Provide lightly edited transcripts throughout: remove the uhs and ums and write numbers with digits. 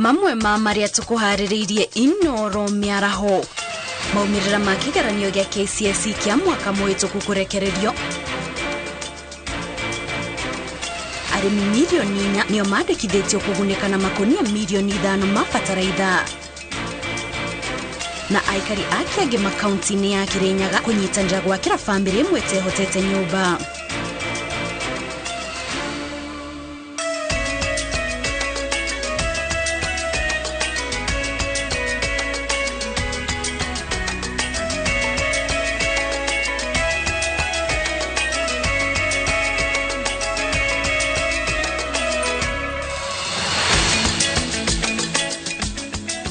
Mamwe ma marĩa tũkũharĩrĩirie Inoro mĩaraho. Maumĩrĩra ma kĩgeranio gĩa KCSE kĩa mwaka mũhĩtũku kũrekererio. Arĩmi mirioni 4 nĩo mandĩkithĩtio kũgunĩka na makonia mirioni 5 ma bataraitha. Na aikari a Kĩangĩ makaunti-inĩ ya Kĩrĩnyaga kũnyitanĩra gwakĩra bamĩrĩ ĩmwe ĩtehotete nyũmba.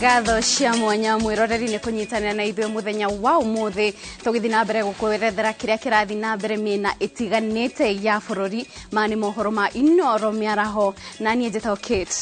Ngatho cia mwanya mwĩroreri nĩ kũnyitanĩra na ithuĩ mũthenya wa ũmũthĩ tũgĩthiĩ na mbere gũkwerethera kĩrĩa kĩrathiĩ na mbere mĩena ĩtiganĩte ya bũrũri. Maya nĩ mohoro ma Inoro mĩaraho na niĩ njĩtagwo Kate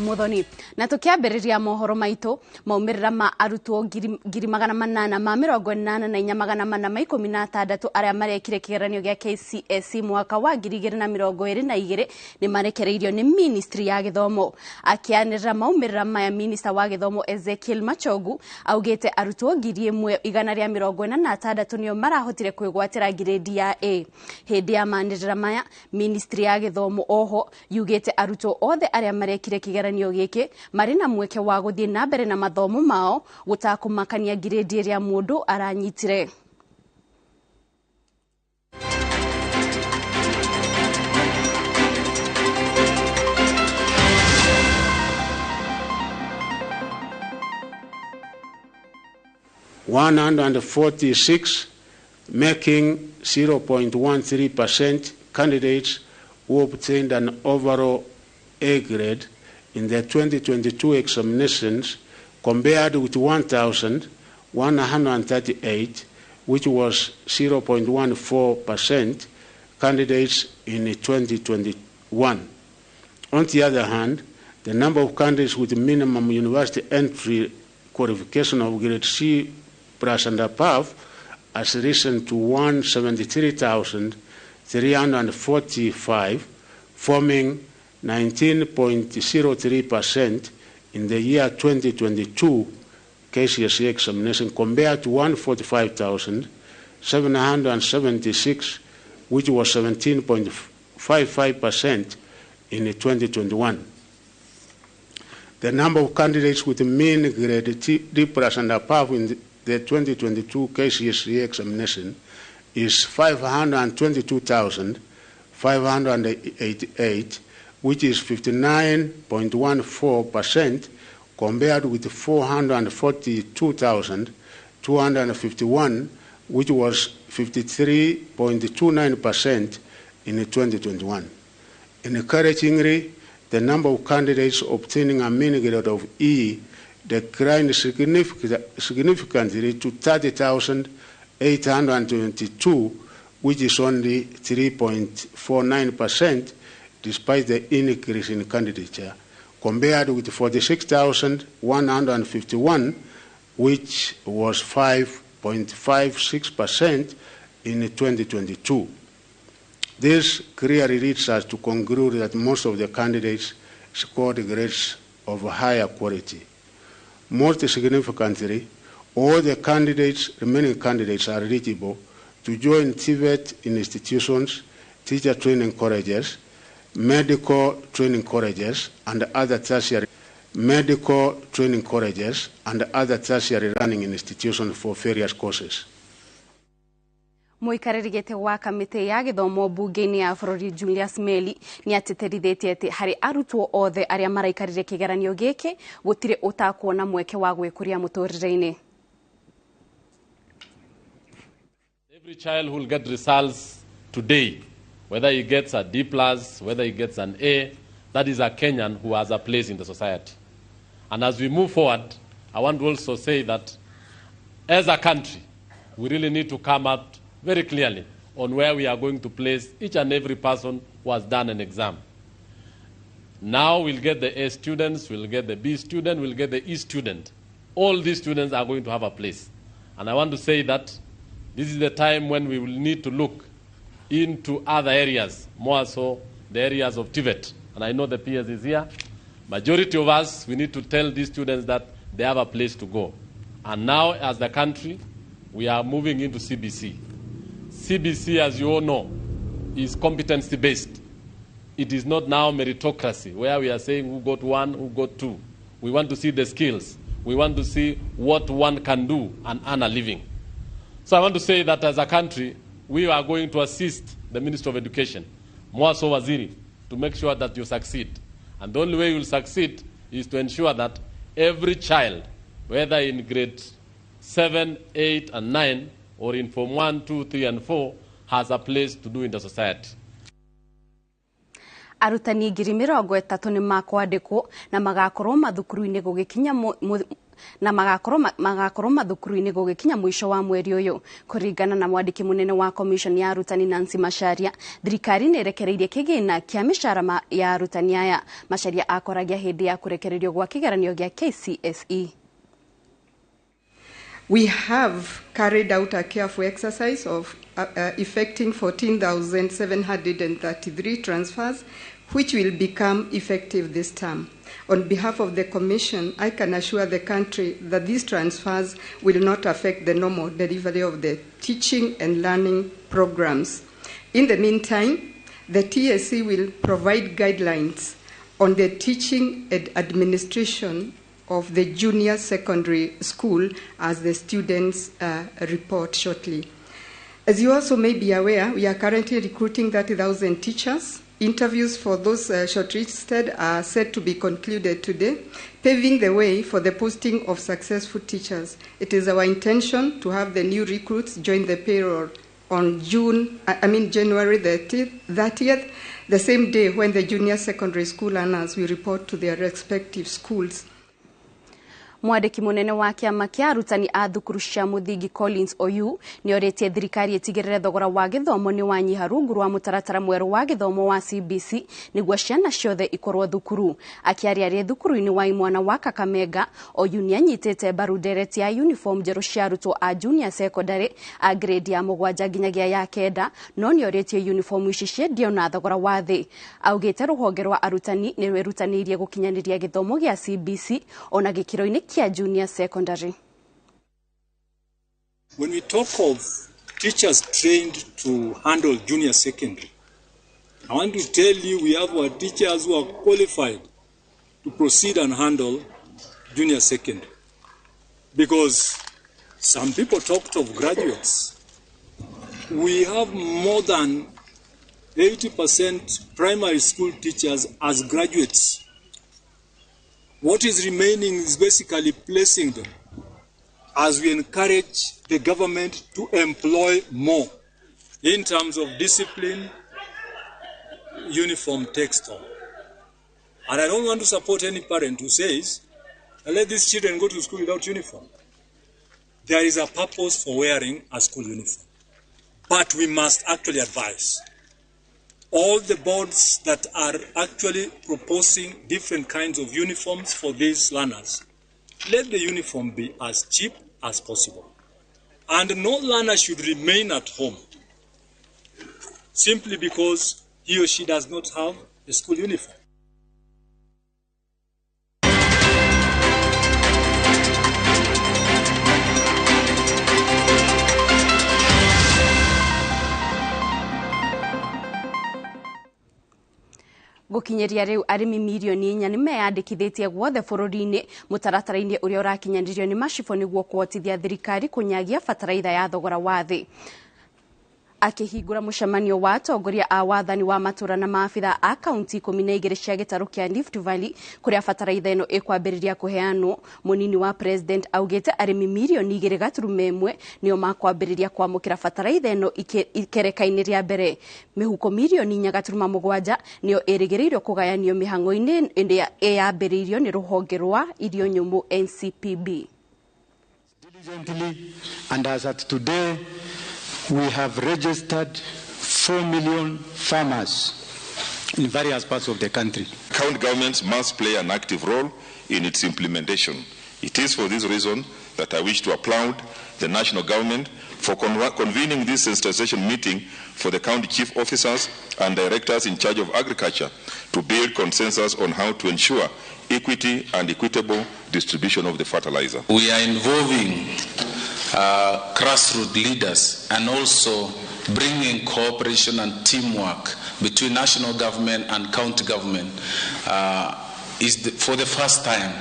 Muthoni. Na tũkĩambĩrĩria mohoro maitũ, maumĩrĩra ma arutwo ngiri magana manana ma mĩrongo ĩnana na inya magana mana ma ikũmi na atandatũ arĩa marekire kĩgeranio gĩa KCSE mwaka wa ngiri igĩrĩ na mĩrongo ĩrĩ na igĩrĩ nĩ marekereirio nĩ Ministry ya Gĩthomo. Akĩanĩrĩra maumĩrĩra maya, Minister wa Gĩthomo Ezekiel Machogu augĩte arutwo ngiri ĩmwe igana rĩa mĩrongo ĩna na atandatũ nĩo marahotire kwĩgwatĩra ngirĩndi ya A. Hĩndĩ ya manĩrĩra maya, Ministry ya Gĩthomo oho yugĩte arutwo othe arĩa marekire kĩgeranio gĩkĩ marĩ na mweke wa gũthiĩ na mbere na mathomo mao gũtakũmakania ngirĩndi ĩrĩa mũndũ aranyitire. 146, making 0.13% candidates who obtained an overall A grade in the 2022 examinations compared with 1,138, which was 0.14% candidates in 2021. On the other hand, the number of candidates with minimum university entry qualification of grade C plus and above has risen to 173,345, forming 19.03% in the year 2022 KCSE examination compared to 145,776, which was 17.55% in 2021. The number of candidates with mean grade D plus and above in the 2022 KCSE examination is 522,588, which is 59.14% compared with 442,251, which was 53.29% in 2021. Encouragingly, the number of candidates obtaining a mean grade of E declined significantly to 30,822, which is only 3.49% despite the increase in candidature, compared with 46,151, which was 5.56% in 2022. This clearly leads us to conclude that most of the candidates scored grades of higher quality. Most significantly, all the remaining candidates are eligible to join TVET institutions, teacher training colleges, medical training colleges, and other tertiary medical training colleges and other tertiary learning institutions for various courses. Mũikarĩri gĩtĩ wa kamĩtĩ ya gĩthomo mbunge-inĩ ya bũrũri Julius Meli nĩ atĩtĩrithĩtie atĩ harĩ arutwo othe arĩa maraikarire kĩgeranio gĩkĩ gũtirĩ ũtakuona mweke wa gwĩkũria mũtũrĩre-inĩ. Every child who will get results today, whether he gets a D plus, whether he gets an A, that is a Kenyan who has a place in the society. And as we move forward, I want to also say that as a country, we really need to come out very clearly on where we are going to place each and every person who has done an exam. Now we'll get the A students, we'll get the B student, we'll get the E student. All these students are going to have a place. And I want to say that this is the time when we will need to look into other areas, more so the areas of TVET. And I know the PS is here. Majority of us, we need to tell these students that they have a place to go. And now, as the country, we are moving into CBC. CBC, as you all know, is competency-based. It is not now meritocracy, where we are saying who got one, who got two. We want to see the skills. We want to see what one can do and earn a living. So I want to say that as a country, we are going to assist the Minister of Education, Mwaso Waziri, to make sure that you succeed. And the only way you will succeed is to ensure that every child, whether in grade 7, 8, and 9, or in Form 1, 2, 3, and 4, has a place to do in the society. Arutani 30,000 nĩ makwandĩkwo na magakorwo mathukuru-inĩ gũgĩkinya na magakorwo mathukuru-inĩ gũgĩkinya mũico wa mweri ũyũ. Kũringana na mwandĩki mũnene wa commission ya arutani Nancy Macharia, thirikari nĩ ĩrekereirie kĩgĩna kĩa mĩcara ya arutani aya. Macharia akoragia hĩndĩ ya kũrekererio gwa kĩgeranio gĩa KCSE. We have carried out a careful exercise of effecting 14,733 transfers, which will become effective this term. On behalf of the Commission, I can assure the country that these transfers will not affect the normal delivery of the teaching and learning programs. In the meantime, the TSC will provide guidelines on the teaching and administration of the junior secondary school as the students report shortly. As you also may be aware, we are currently recruiting 30,000 teachers. Interviews for those shortlisted are set to be concluded today, paving the way for the posting of successful teachers. It is our intention to have the new recruits join the payroll on January the 30th, the same day when the junior secondary school learners will report to their respective schools. Mwandĩki mũnene wa kĩama kĩa arutani a thukuru cia mũthingi Collins Oyu nĩorĩtie thirikari ĩtigĩrĩre thogora wa gĩthomo nĩ wanyiha rungu rwa mũtaratara mwerũ wa gĩthomo wa CBC nĩguo ciana ciothe ikorwo thukuru. Akĩaria arĩ thukuru-inĩ wa imwana wa Kakamega, Oyu nĩanyitĩte mbaru ndereti ya uniform njerũ cia arutwo a junior secondary a grade ya 7 nginyagia ya 9, no nĩorĩtie uniform ici ciendio na thogora wa thĩ. Augĩte rũhonge rwa arutani nĩ rwĩrutanĩirie gũkinyanĩria gĩthomo gĩa CBC ona gĩkĩro-inĩ kĩa junior secondary. When we talk of teachers trained to handle junior secondary, I want to tell you we have our teachers who are qualified to proceed and handle junior secondary. Because some people talked of graduates. We have more than 80% primary school teachers as graduates. What is remaining is basically placing them as we encourage the government to employ more in terms of discipline, uniform takes all. And I don't want to support any parent who says, let these children go to school without uniform. There is a purpose for wearing a school uniform. But we must actually advise all the boards that are actually proposing different kinds of uniforms for these learners. Let the uniform be as cheap as possible. And no learner should remain at home simply because he or she does not have a school uniform. Gũkinyĩria rĩu arĩmi mirioni 4 nĩ meyandĩkithĩtie guothe bũrũri-inĩ mũtaratara-inĩ ũrĩa ũrakinyanĩrio nĩ macibũ nĩguo kũhotithia thirikari kũnyagia bataraitha ya thogora wa thĩ. Akĩhingũra mũcemanio wa atongoria a wathani wa matũra na maabitha a kaunti 12 cia gĩtarũ kĩa Rift Valley kũrĩa bataraitha ĩno ĩkwambĩrĩria kũheanwo, mũnini wa president augĩte arĩmi mirioni 2.1 nĩo makwambĩrĩria kwamũkĩra bataraitha ĩno ikereka-inĩ rĩa mbere. Mĩhuko mirioni 4.7 nĩyo ĩrĩgĩrĩirwo kũgayanio mĩhang'o-inĩ ĩrĩa ĩyambĩrĩirio nĩ rũhonge rwa irio nyũmũ NCPB. Diligently, and as at today, we have registered 4 million farmers in various parts of the country. County governments must play an active role in its implementation. It is for this reason that I wish to applaud the national government for convening this sensitization meeting for the county chief officers and directors in charge of agriculture to build consensus on how to ensure equity and equitable distribution of the fertilizer. We are involving grassroots leaders and also bringing cooperation and teamwork between national government and county government is for the first time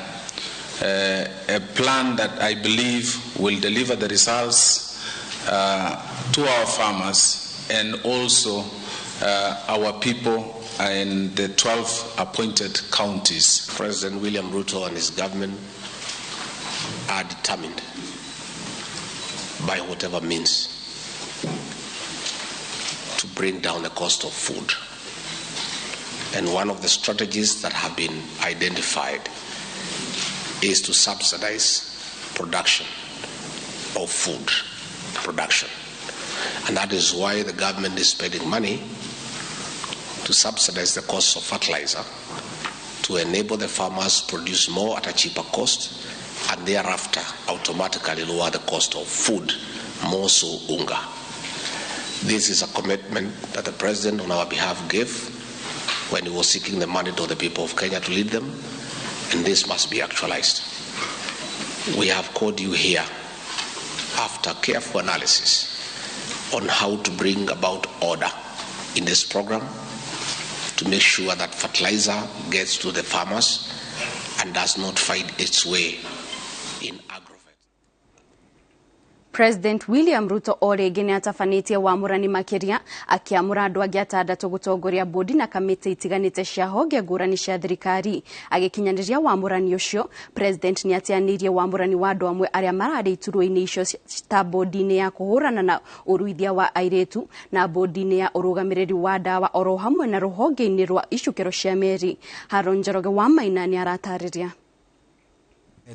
a plan that I believe will deliver the results to our farmers and also our people in the 12 appointed counties. President William Ruto and his government are determined by whatever means to bring down the cost of food. And one of the strategies that have been identified is to subsidize production of food production. And that is why the government is spending money to subsidize the cost of fertilizer to enable the farmers produce more at a cheaper cost and thereafter automatically lower the cost of food, more so unga. This is a commitment that the president on our behalf gave when he was seeking the mandate of the people of Kenya to lead them, and this must be actualized. We have called you here after careful analysis on how to bring about order in this program to make sure that fertilizer gets to the farmers and does not find its way in agro. President William Ruto o rĩngĩ nĩ atabanĩtie wamũrani makĩria akĩamũra andũ angĩ atandatũ gũtongoria bodi na kamĩtĩ itiganĩte cia honge ngũrani cia thirikari. Agĩkinyanĩria wamũrani ũcio, President nĩ ateanĩirie wamũrani wa andũ amwe arĩa mararĩ iturwa-inĩ icio ta bodi-inĩ ya kũhũrana na ũruithia wa airĩtu na bodi-inĩ ya ũrũgamĩrĩri wa ndawa oro hamwe na rũhonge-inĩ rwa icukĩro cia meri. Haron Njoroge wa Maina nĩ aratarĩria.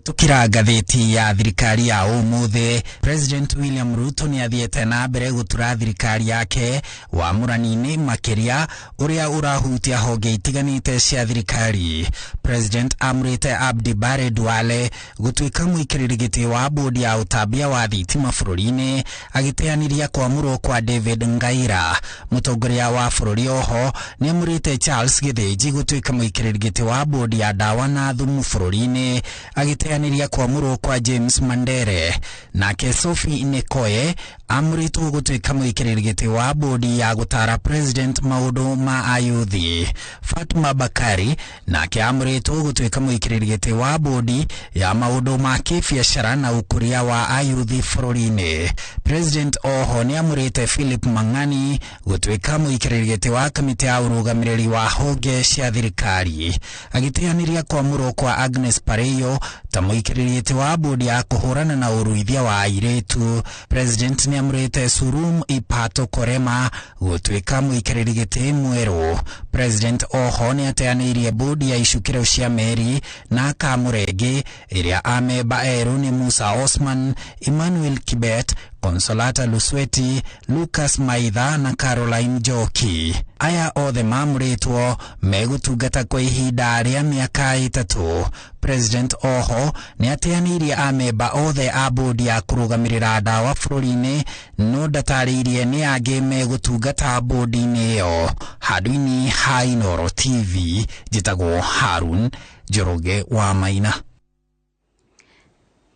Tukira ngathĩti ya thirikari ya ũmũthĩ, President William Ruto nĩ athiĩte na mbere gũtura thirikari yake wamũrani-inĩ makĩria ũrĩa ũrahutia honge itiganĩte cia thirikari. President amũrĩte Abdi Bare Duale gũtuĩka mũikarĩri gĩtĩ wa bodi ya ũtambia wa thitima bũrũri-inĩ, agĩteanĩria kwamũrwo kwa David Ngaira. Mũtongoria wa bũrũri oho nĩ amũrĩte Charles Gĩthĩnji gũtuĩka mũikarĩri gĩtĩ wa bodi ya ndawa na thumu bũrũri-inĩ, agĩteanĩria kwamũrwo kwa James Mandere. Nake Sophie Nikoye amũrĩtwo gũtuĩka mũikarĩri gĩtĩ wa bodi ya gũtara president maũndũ ma ayuthi. Fatuma Bakari nake amũrĩtwo gũtuĩka mũikarĩri gĩtĩ wa bodi ya maũndũ ma kĩbiacara na ũkũria wa ayuthi bũrũri-inĩ. President oho nĩ amũrĩte Philip Mang'ani gũtuĩka mũikarĩri gĩtĩ wa kamĩtĩ ya ũrũgamĩrĩri wa honge cia thirikari, agĩteanĩria kwamũrwo kwa Agnes Pareyo ta mũikarĩri gĩtĩ wa bodi ya kũhũrana na ũruithia wa airĩtu. President nĩ amũrĩte Surum Ipato Korema gũtuĩka mũikarĩri gĩtĩ mwerũ. President oho nĩ ateanĩirie bodi ya icukĩro cia meri na akamũra ĩngĩ ĩrĩa amemba erũ nĩ Musa Osman, Emmanuel Kibet, Consolata Lusweti, Lucas Maitha na Caroline Njoki. Aya othe mamũrĩtwo megũtungata kwa ihinda rĩa mĩaka 3. President oho nĩ ateanĩirie amemba othe a bodi ya kũrũgamĩrĩra ndawa bũrũri-inĩ, no ndatarĩirie nĩ angĩ megũtungata bodi-inĩ ĩyo. Handũ-inĩ ha Inooro TV, njĩtagwo Harun Njoroge wa Maina.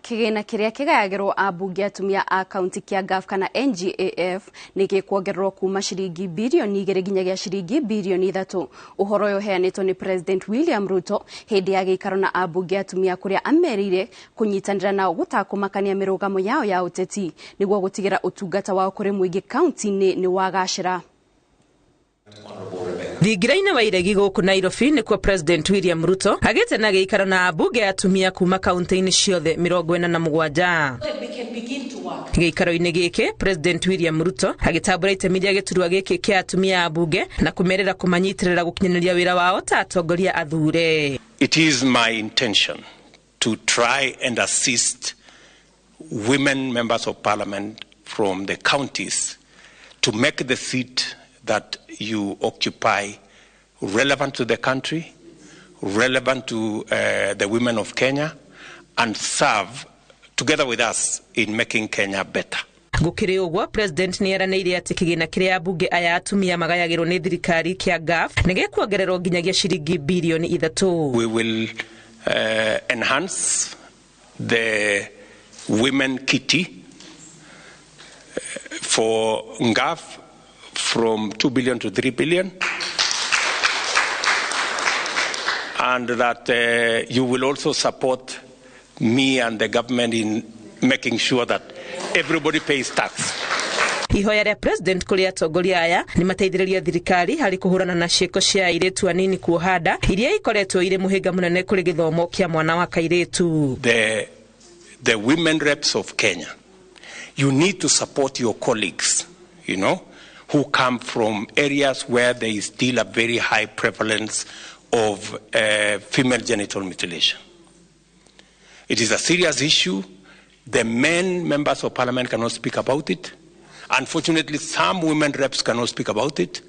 Kĩgĩna kĩrĩa kĩgayagĩrwo ambunge atumia a kaunti kĩa GAF kana NGAF nĩ gĩkuongererwo kuma ciringi birioni 2 nginyagia ciringi birioni 3. Ũhoro ũyũ ũheanĩtwo nĩ President William Ruto hĩndĩ ya gĩikaro na ambunge atumia kũrĩa amerire kũnyitanĩra nao gũtakũmakania mĩrũgamo yao ya ũteti nĩguo gũtigĩra ũtungata wao kũrĩ mũingĩ kaunti-inĩ nĩ wagacĩra. Thingira-inĩ wa iregi gũkũ Nairobi nĩkuo President William Ruto agĩte na gĩikaro na ambunge atumia kuma kaunti-inĩ ciothe 47. Gĩikaro-inĩ gĩkĩ President William Ruto agĩtambũra itemi rĩa gĩturwa gĩkĩ kĩa atumia ambunge na kũmerĩra kũmanyitĩrĩra gũkinyanĩria wĩra wao ta atongoria athure. It is my intention to try and assist women members of parliament from the counties to make the seat that you occupy relevant to the country, relevant to the women of Kenya, and serve together with us in making Kenya better. Gũkĩrĩ ũguo, President nĩ eranĩire atĩ kĩgĩna kĩrĩa ambunge aya atumia magayagĩrwo nĩ thirikari kĩa GAF nĩ gĩkuongererwo nginyagia ciringi birioni 3. We will enhance the women kitty for NGAAF from 2 billion to 3 billion, and that you will also support me and the government in making sure that everybody pays tax. Ihoya rĩa president kũrĩ atongoria aya nĩ mateithĩrĩria thirikari harĩ kũhũrana na ciĩko cia airĩtu anini kuoha nda iria ikoretwo irĩ mũhĩnga mũnene kũrĩ gĩthomo kĩa mwana wa kairĩtu. The women reps of Kenya, you need to support your colleagues, you know, who come from areas where there is still a very high prevalence of female genital mutilation. It is a serious issue. The men members of parliament cannot speak about it. Unfortunately, some women reps cannot speak about it.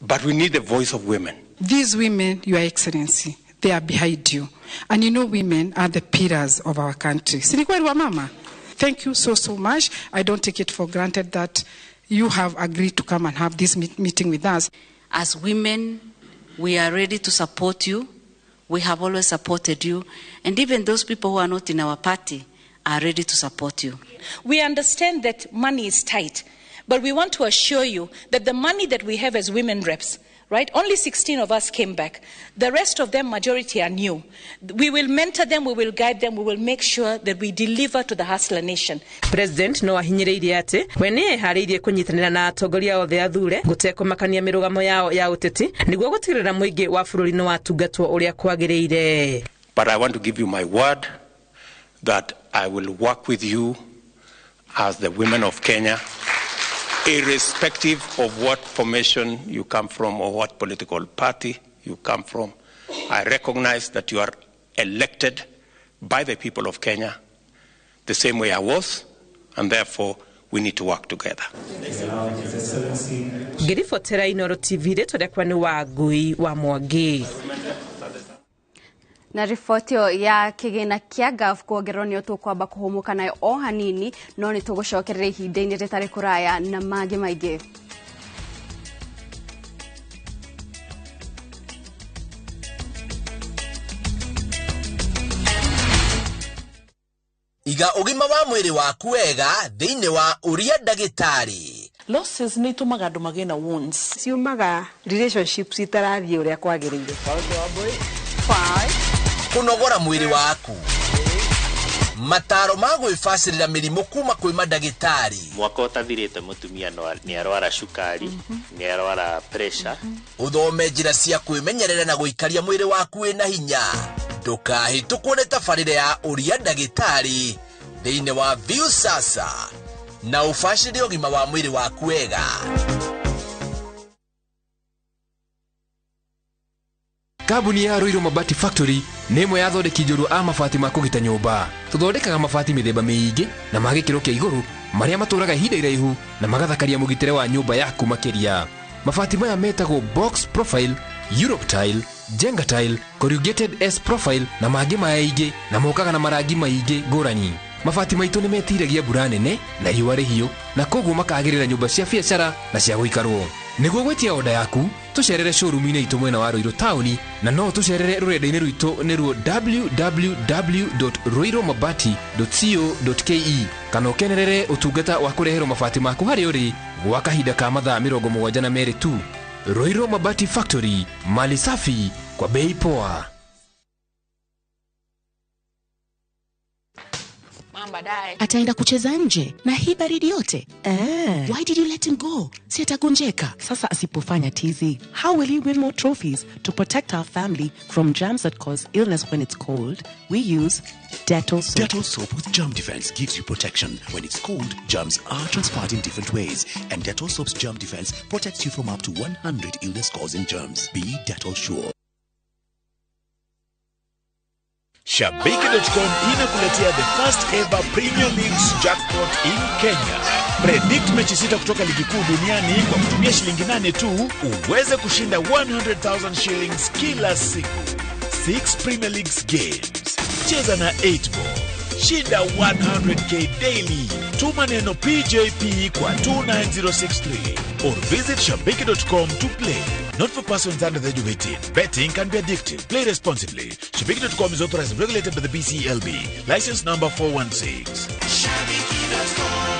But we need the voice of women. These women, Your Excellency, they are behind you. And you know women are the pillars of our country. Si ni kweli wa mama? Thank you so, so much. I don't take it for granted that you have agreed to come and have this meeting with us. As women, we are ready to support you. We have always supported you. And even those people who are not in our party are ready to support you. We understand that money is tight, but we want to assure you that the money that we have as women reps, right? Only 16 of us came back. The rest of them, majority are new. We will mentor them, we will guide them, we will make sure that we deliver to the hustler nation. President no ahinyĩrĩirie atĩ we nĩ eharĩirie kũnyitanĩra na atongoria othe athure gũtekũmakania mĩrũgamo yao ya ũteti nĩguo gũtigĩrĩra mũingĩ wa bũrũri nĩ watungatwo ũrĩa kwagĩrĩire. But I want to give you my word that I will work with you as the women of Kenya, irrespective of what formation you come from or what political party you come from. I recognize that you are elected by the people of Kenya the same way I was, and therefore we need to work together. Ngĩribotera Inooro TV rĩtwa rĩakwa nĩ Wangui wa Mwangi. Na riboti ĩyo ya kĩgĩna kĩa NGAAF kuongererwo nĩyo tũkwamba kũhũmũka nayo o hanini, no nĩ tũgũcokerera ihinda-inĩ rĩtarĩ kũraya na mangĩ maingĩ. Iga ũgima wa mwĩrĩ waku wega thĩinĩ wa ũria ndagĩtarĩ. Losses nĩ itũmaga andũ magĩe na wounds. Ciumaga relationships itarathiĩ ũrĩa kwagĩrĩire. Kũnogora mwĩrĩ waku, mataro ma gwĩbacĩrĩra mĩrimũ kuma kwĩ mandagĩtarĩ. Mwaka ũtathirĩte mũtumia nĩ arwara cukari, nĩ arwara pressure. Ũthome njĩra cia kwĩmenyerera na gũikaria mwĩrĩ waku wĩna hinya. Ndũkahĩtũkwo nĩ tabarĩra ya ũria ndagĩtarĩ thĩinĩ wa Viusasa na ũbacĩrĩre ũgima wa mwĩrĩ waku wega. Kambuni ya Ruiru Mabati Factory nĩ ĩmwe ya athondeki njorua a mabati ma kũgita nyũmba. Tũthondekaga mabati mĩthemba mĩingĩ na ma gĩkĩro kĩa igũrũ marĩa matũraga ihinda iraihu na magathakaria mũgitĩre wa nyũmba yaku makĩria. Mabati maya metagwo box profile, Europe tile, Jenga tile, corrugated S profile na mangĩ maingĩ na mokaga na marangi maingĩ ngũrani. Mabati maitũ nĩ metiragia mbura nene na riũa rĩhiũ na koguo makagĩrĩra nyũmba cia biacara na cia gũikarwo. Nĩguo gwĩtia oda yaku tũcerere showroom-inĩ itũ mwena wa Ruiru taũni na no tũcerere rũrenda-inĩ rwitũ nĩruo www.ruirumabati.co.ke kana ũkenerere ũtungata wa kũreherwo mabati maku harĩa ũrĩ gwa kahinda ka mathaa 72 tu. Ruiru Mabati Factory, mali safi kwa bei poa. Ataenda kucheza nje na hii baridi yote. Why did you let him go? Si atagonjeka. Sasa asipofanya tizi, how will he win more trophies? To protect our family from germs that cause illness when it's cold, we use Dettol soap. Dettol soap with germ defense gives you protection. When it's cold, germs are transferred in different ways, and Dettol soap's germ defense protects you from up to 100 illness-causing germs. Be Dettol sure. Shabiki.com inakuletea the first ever Premier League's jackpot in Kenya. Predict mechi 6 kutoka ligi kuu duniani kwa kutumia shilingi 8 tu uweze kushinda 100,000 shillings kila siku. 6 Premier Leagues games. Cheza na 8 ball. Shinda 100k daily. Tuma neno PJP kwa 29063 or visit shabiki.com to play. Not for persons under the age of 18. Betting can be addictive. Play responsibly. Shabiki.com is authorized and regulated by the BCLB. License number 416. Shabiki.com.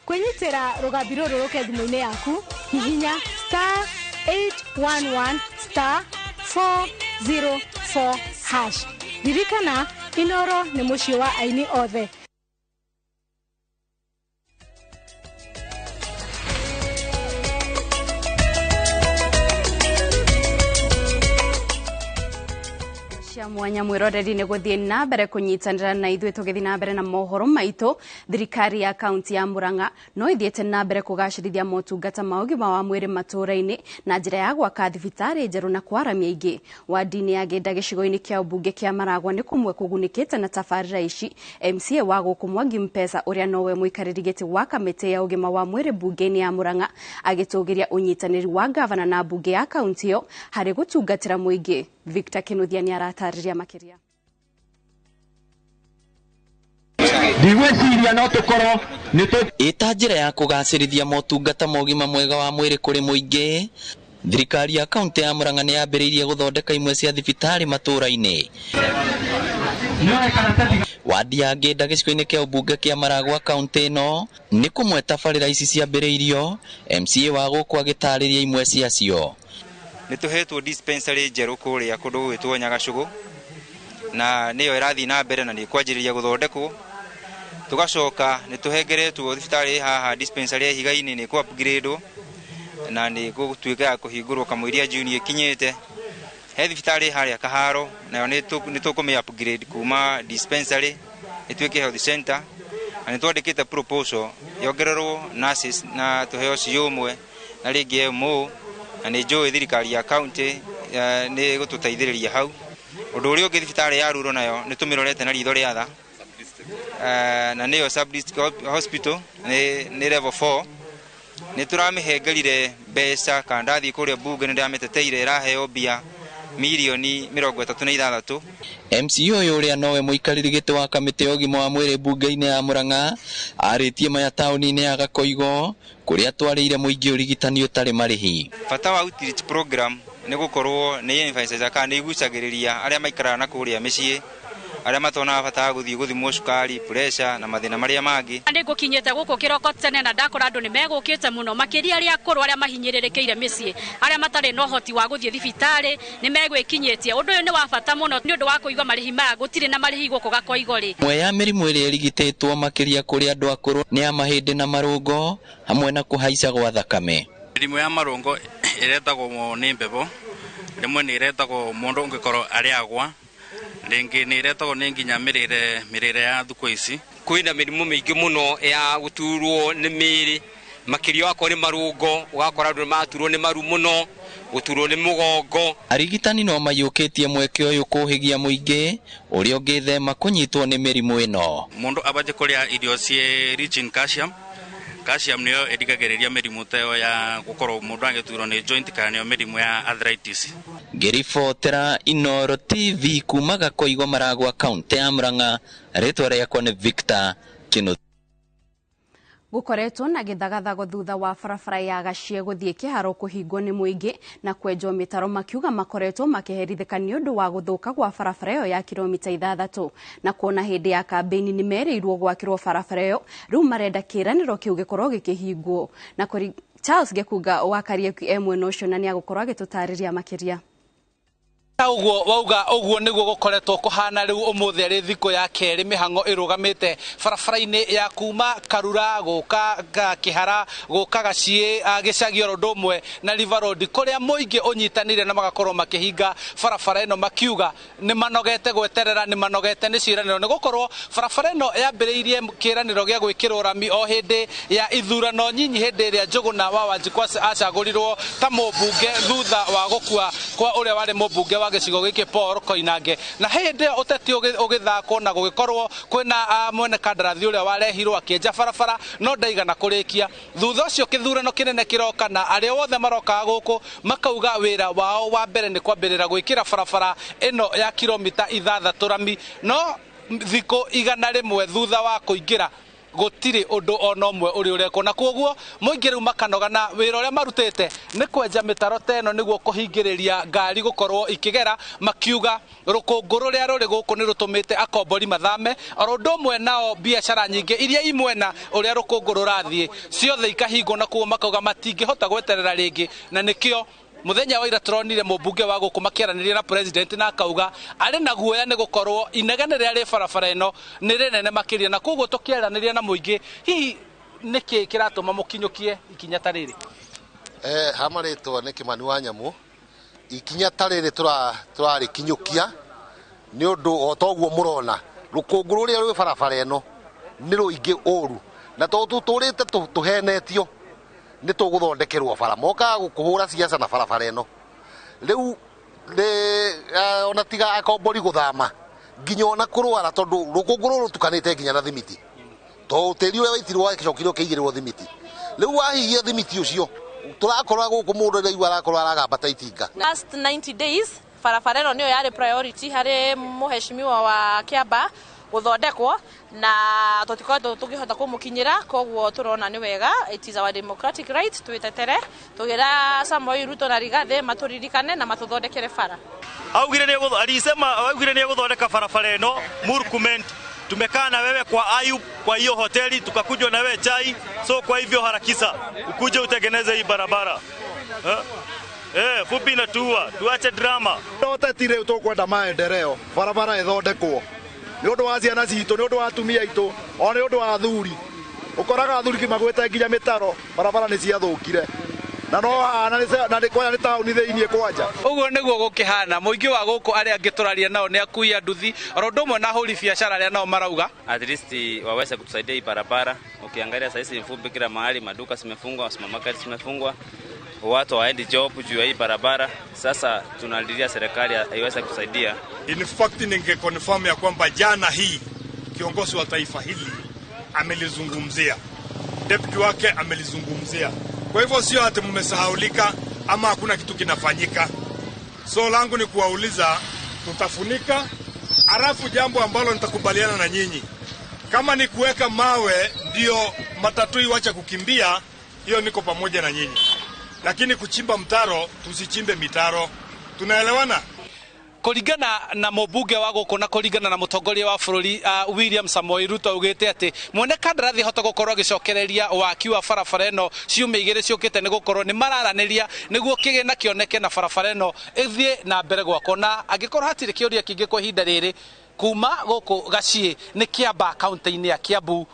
Kwĩnyitĩra rũgambi rũrũ rũke thimũ-inĩ yaku, hihinya *811 *404#. Ririkana, Inoro nĩ mũciĩ wa aini othe. Mwanya mwiroreri ni guthie na mbere kunyitanira na ithuĩ tũgĩthiĩ na mbere na mohoro maitũ. Thirikari ya kaunti ya Murang'a no ithiĩte na mbere kũgacĩrithia motungata ma ũgima wa mwĩrĩ matũũra-inĩ na njĩra ya gwaka thibitarĩ njerũ na kwaramia ingĩ. Wadi-inĩ ya Ngĩnda gĩcigo-inĩ kĩa ũmbunge kĩa Maragwa nĩ kũmwe kũgunĩkĩte na tabarĩra ici. MCA wa gũkũ Mwangi Mpesa ũrĩa nowe mũikarĩri gĩtĩ wa kamĩtĩ ya ũgima wa mwĩrĩ mbunge-inĩ ya Murang'a agĩtũgĩria ũnyitanĩri wa gavana na mbunge ya kaunti ĩyo harĩ gũtungatĩra mũingĩ. Victor Kinuthia nĩ aratarĩria makĩria. Ndigwĩciria no tũkorwo ĩta njĩra ya kũgacĩrithia motungata ma ũgima mwega wa mwĩrĩ kũrĩ mũingĩ. Thirikari ya kaunti ya Murang'a nĩ yambĩrĩirie gũthondeka imwe cia thibitarĩ matũũra-inĩ. Wadi ya Ngĩnda gĩcigo-inĩ kĩa ũmbunge kĩa Maragwa kaunti ĩno nĩ kũmwe tabarĩra ici ciambĩrĩirio. MCA wa gũkũ agĩtarĩria imwe ciacio. Nĩ tũhetwo dispensary njerũ kũrĩa kũndũ gũgwĩtwo Nyagacũgũ na nĩyo ĩrathiĩ na mbere na nĩ ĩkwanjĩrĩria gũthondekwo. Tũgacoka nĩ tũhengeretwo thibitarĩ haha dispensary ya Ihiga-inĩ nĩ ĩkũ upgrade na nĩ gũtuĩka ya kũhingũrwo kamũiria June ĩkinyĩte. He thibitarĩ harĩa Kaharo nayo nĩ tũkũmĩ upgrade kuma dispensary ĩtuĩke health center, na nĩ twandĩkĩte proposal yongererwo nurses na tũheo CO ũmwe na rĩngĩ MO, na nĩ njũĩ thirikari ya county nĩ gũtũteithĩrĩria hau. Ũndũ ũrĩa ũngĩ thibitarĩ ya Ruro nayo nĩ tũmĩrorete na ritho rĩa tha, na nĩyo sub district hospital nĩ level 4. Nĩ tũramĩhengerire mbeca kana ndathiĩ kũrĩa mbunge nĩ ndĩramĩteteire ĩraheo mbia mirioni 36. MCA ũyũ ũrĩa nowe mũikarĩri gĩtĩ wa kamĩtĩ ya ũgima wa mwĩrĩ mbunge-inĩ ya Murang'a arĩtie maya taũni-inĩ ya Gakoigo kũrĩa atwarĩire mũingĩ ũrigitani ũtarĩ marĩhi. Bata wa outreach program nĩ gũkorwo nĩ emphasize kana nĩ igucagĩrĩria arĩa maikaraga na kũrĩa mĩciĩ, arĩa matonaga bata wa gũthiĩ gũthimwo cukari, pressure na mathĩna marĩa mangĩ. Nĩ ngũkinyĩte gũkũ kĩroko tene na ndakora andũ nĩ megũkĩte mũno makĩria arĩa akũrũ arĩa mahinyĩrĩrĩkĩire mĩciĩ, arĩa matarĩ na ũhoti wa gũthiĩ thibitarĩ nĩ megwĩkinyĩtie. Ũndũ ũyũ nĩ wa bata mũno nĩ ũndũ wa kũigua marĩhi maya, gũtirĩ na marĩhi gũkũ Gakoigo rĩ. Ĩmwe ya mĩrimũ ĩrĩa ĩrigitĩtwo makĩria kũrĩ andũ akũrũ nĩ ya mahĩndĩ na marũngo hamwe na kũhaica gwa thakame. Mĩrimũ ya marũngo ĩretagwo nĩ mbebo, rĩmwe nĩ ĩretagwo mũndũ ũngĩkorwo arĩagwa, rĩngĩ nĩ ĩretagwo nĩ nginya mĩrĩre ya thukũ ici. Kwĩna mĩrimũ mĩingĩ mũno ya gũturwo nĩ mĩĩrĩ, makĩria wakorwo nĩ marũngo, ũgakora andũ nĩmaturwo nĩ maru mũno, gũturwo nĩ mũgongo. Arigitani no mayũkĩtie mweke ũyũ kũhĩgia mũingĩ ũrĩa ũngĩthema kũnyitwo nĩ mĩrimũ ĩno. Mũndũ abatiĩ kũrĩa irio ciĩ rich in calcium. Calcium nĩyo ĩrigagĩrĩria mĩrimũ ta ĩyo ya gũkorwo mũndũ agĩturwo nĩ joint kana nĩyo mĩrimũ ya arthritis. Ngĩribotera Inoro TV kuma Gakoigo Maragwa kaunti ya Murang'a, rĩtwa rĩakwa nĩ Victor Kinuthia. Gũkoretwo na gĩthagathago thutha wa barabara ya Gachie gũthiĩ kĩharo kũhingwo nĩ mũingĩ na kwenjwo mĩtaro, makiuga makoretwo makĩherithĩka nĩ ũndũ wa gũthũka gwa barabara ĩyo ya kilomita 6 na kuona hĩndĩ ya kambĩini nĩ merĩirwo gwakĩrwo barabara ĩyo, rĩu marenda kĩĩranĩro kĩu gĩkorwo gĩkĩhingwo. Na kũri Charles Gĩkunga wa Kariuki e mwena ũcio na nĩ agũkorwo agĩtũtarĩria makĩria. Uguo wauga uguo niguo gukoretwo kuhana riu umuthi ari thiku ya keri mihango irugamite barabara-ini ya kuma Karura guka Kihara guka Gachie gicagi oro undu umwe na River Road kuria muingi unyitanire na magakorwo makihinga barabara ino makiuga ni manogete gweterera ni manogete ni ciraniro ni gukorwo barabara ino yambiriirie kiraniro gia gwikirwo rami o hindi ya ithurano nyinyi hindi iria Njuguna wa Wanjikũ acagurirwo ta mumbunge thutha wa gukua kwa uria wari mumbunge wa wa gĩcigo gĩkĩ Paul Koinange. Na hĩndĩ ĩyo ũteti ũgĩthakwo na gũgĩkorwo kwĩna mwene kandarathi ũrĩa warehirwo akĩenja barabara no ndaigana kũrĩkia. Thutha ũcio kĩthurano kĩnene kĩroka na arĩa othe marokaga gũkũ makauga wĩra wao wa mbere nĩ kwambĩrĩra gwĩkĩra barabara ĩno ya kilomita 6 rami, no thikũ 100 thutha wa kũingĩra gũtirĩ ũndũ ona ũmwe ũrĩa ũrekwo. Na koguo mũingĩ rĩu makanoga na wĩra ũrĩa marutĩte nĩ kwenja mĩtaro ta ĩno nĩguo kũhingĩrĩria ngari gũkorwo ikĩgera, makiuga rũkũngũ rũrĩa rũrĩ gũkũ nĩ rũtũmĩte akombori mathame, oro ũndũ ũmwe nao biacara nyingĩ iria imwena ũrĩa rũkũngũ rũrathiĩ ciothe ikahingwo, na koguo makauga matingĩhota gweterera rĩngĩ. Na nĩkĩo muthenya wa ira turonire mũmbunge wa gũkũ makĩaranĩria na president na akauga arĩ na guoya nĩ gũkorwo inegene rĩrĩa rĩ barabara ĩno nĩ rĩnene makĩria. Na koguo tũkĩaranĩria na mũingĩ, hihi nĩkĩ kĩratũma mũkinyũkie ikinya ta rĩrĩ? Ha marĩtwa nĩ Kĩmani wa Nyamũ. Ikinya ta rĩrĩ tũrarĩkinyũkia nĩ ũndũ o toguo mũrona rũkũngũ rũrĩa rwĩ barabara ĩno nĩ rũingĩ ũru, na tondũ tũtũrĩte tũhenetio nĩ tũgũthondekerwo bara, mokaga gũkũhũra ciaca na barabara ĩno. Rĩu ona tiga akombori gũthama nginya ona kũrwara, tondũ rũkũngũ rũrũ rũtukanĩte nginya na thimiti, tondũ tĩri ũrĩa waitirwo wagĩcokire ũkĩigĩrĩrwo thimiti. Rĩu wahihia thimiti ũcio tũrakora gũkũ mũndũ ũrĩa arakorwo aragamba ta itinga. Last 90 days barabara ĩno nĩyo yarĩ priority harĩ mũheshimiwa wa Kiambaa gũthondekwo, na tũtikoretwo tũkĩhota kũmũkinyĩra, koguo tũrona nĩ wega, it is our democratic right twĩtetere, tũgĩra Samoei Ruto na Rigathi matũririkane na matũthondekere bara. Augire nĩ alisema augire nĩ gũthondeka barabara ĩno Murkomen. Tumekaa na wewe kwa Ayub kwa hiyo hoteli, tukakunywa na wewe chai, so kwa hivyo harakisha ukuje utengeneze hii barabara. Fupi na tuua, tuache drama. Ũteti rĩu tũkwenda maendeleo, barabara ĩthondekwo nĩ ũndũ wa ciana citũ, nĩ ũndũ wa atumia aitũ, o nĩ ũndũ wa athuri. Ũkoraga athuri magwĩte nginya mĩtaro, barabara nĩ ciathũkire na no hana na nĩ kwaya nĩ taũni thĩinĩ kwanja. Ũguo nĩguo gũkĩhana. Mũingĩ wa gũkũ arĩa angĩ tũraria nao nĩ akui a nduthi, oro ũndũ ũmwe na ahũri biacara arĩa nao marauga at least waweze kutusaidia hii barabara. Ukiangalia sasa hizi mfumbi kila mahali, maduka zimefungwa, supermarket zimefungwa, watu waendi job juu ya hii barabara. Sasa tunalilia serikali iweze kutusaidia. In fact ningeconfirm ya kwamba jana hii kiongozi wa taifa hili amelizungumzia, deputy wake amelizungumzia. Kwa hivyo sio ati mmesahaulika ama hakuna kitu kinafanyika. So langu ni kuwauliza, tutafunika. Alafu jambo ambalo nitakubaliana na nyinyi, kama ni kuweka mawe ndio matatu iwache kukimbia, hiyo niko pamoja na nyinyi. Lakini kuchimba mtaro, tusichimbe mitaro. Tunaelewana? Kũringana na mũmbunge wa gũkũ na kũringana na mũtongoria wa bũrũri William Samoei Ruto augĩte atĩ mwene kandarathi hota gũkorwo agĩcokereria waki wa barabara ĩno ciumia igĩrĩ ciũkĩte, nĩ gũkorwo nĩ mararanĩria nĩguo kĩgĩna kĩoneke na barabara ĩno ĩthiĩ na mbere gwakwo. Na angĩkorwo hatirĩ kĩũria kĩngĩ kwa ihinda rĩrĩ, kuma gũkũ Gaciĩ nĩ Kiambaa kaunti-inĩ ya Kiambu,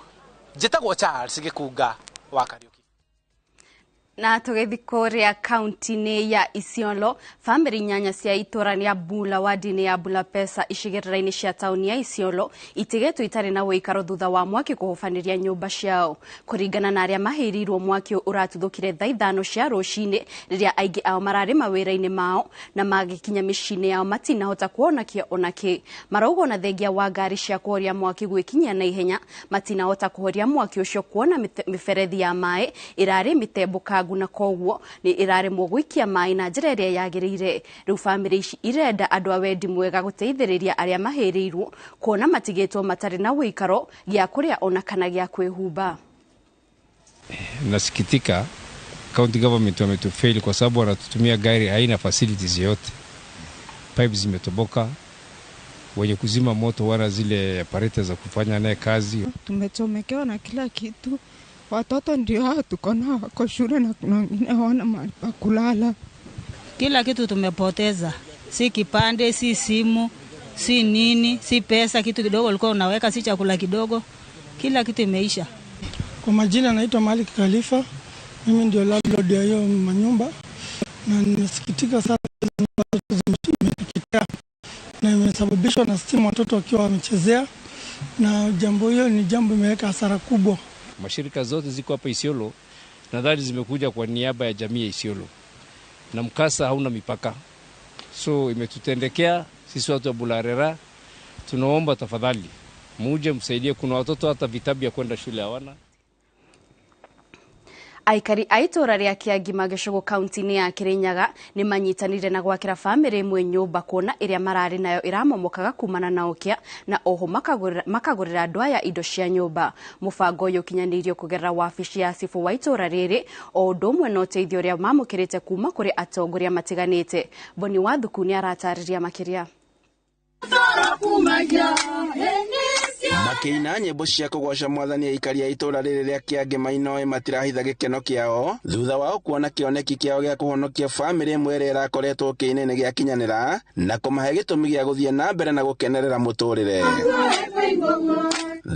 njĩtagwo Charles Gĩkunga wa Kariuki. Na tũgĩthiĩ kũrĩa kaunti-inĩ ya Isiolo, bamĩrĩ 8 cia itũra rĩa Bula wadi-inĩ ya Bulapesa icigĩrĩra-inĩ cia taũni ya Isiolo itigetwo itarĩ na ũikaro thutha wa mwaki kũhobanĩria nyũmba ciao. Kũringana na arĩa mahĩrĩirwo, mwaki ũratuthũkire thaa 5 cia rũcinĩ rĩrĩa aingĩ ao mararĩ mawĩra-inĩ mao na magĩkinya mĩciĩ-inĩ yao matinahota kuona kĩ ona kĩ. Marauga ona thengia wa ngari cia kũhoria mwaki gwĩkinyia na ihenya matinahota kũhoria mwaki ũcio, kuona mĩberethi ya maĩ ĩrarĩ mĩtembũkangu na koguo nĩ ĩraremwo gũikia maĩ na njĩra ĩrĩa yagĩrĩire. Rĩu bamĩrĩ ici irenda andũ a wendi mwega gũteithĩrĩria arĩa mahĩrĩirwo, kuona matigĩtwo matarĩ na ũikaro, gĩa kũrĩa ona kana gĩa kwĩhumba. Nasikitika county government wametufail kwa sababu wanatutumia gari haina facilities yote. Pipes zimetoboka, wenye kuzima moto wana zile apparatus za kufanya naye kazi. Tumechomekewa na kila kitu. Watoto ndio hao tuko nao wako shule na kuna wengine hawana mahali pa kulala. Kila kitu tumepoteza, si kipande, si simu, si nini, si pesa, kitu kidogo ulikuwa unaweka, si chakula kidogo, kila kitu imeisha. Kwa majina naitwa Malik Khalifa, mimi ndio landlord ya hiyo manyumba, na nimesikitika sana zimeteketea na imesababishwa na stima, watoto wakiwa wamechezea, na jambo hiyo ni jambo imeweka hasara kubwa. Mashirika zote ziko hapa Isiolo, nadhani zimekuja kwa niaba ya jamii ya Isiolo. Na mkasa hauna mipaka. So imetutendekea sisi watu wa Bularera, tunaomba tafadhali muje msaidie. Kuna watoto hata vitabu ya kwenda shule hawana. Aikari a itũra rĩa Kĩangima gĩcũgũ kaunti-inĩ ya Kĩrĩnyaga nĩ manyitanire na gwakĩra bamĩrĩ ĩmwe nyũmba kuona ĩrĩa mararĩ nayo ĩramomokaga kumana na ũkĩa, na oho makagũrĩra andũ aya indo cia nyũmba. Mũbango ũyũ ũkinyanĩirio kũgerera wabici ya cibũ wa itũra rĩrĩ o ũndũ ũmwe na ũteithio ũrĩa mamũkĩrĩte kuma kũrĩ atongoria matiganĩte. Boni Wathuku nĩ aratarĩria makĩria. Makĩina nyĩmbo cia kũgoca mwathani aikari a itũra rĩrĩ rĩa Kĩangima Inoĩ matirahitha gĩkeno kĩao thutha wao kuona kĩoneki kĩao gĩa kũhonokia bamĩrĩ ĩmwe ĩrĩa ĩrakoretwo kĩinĩ nĩ gĩakinyanĩra na kũmahe gĩtũmi gĩa gũthiĩ na mbere na gũkenerera mũtũrĩre.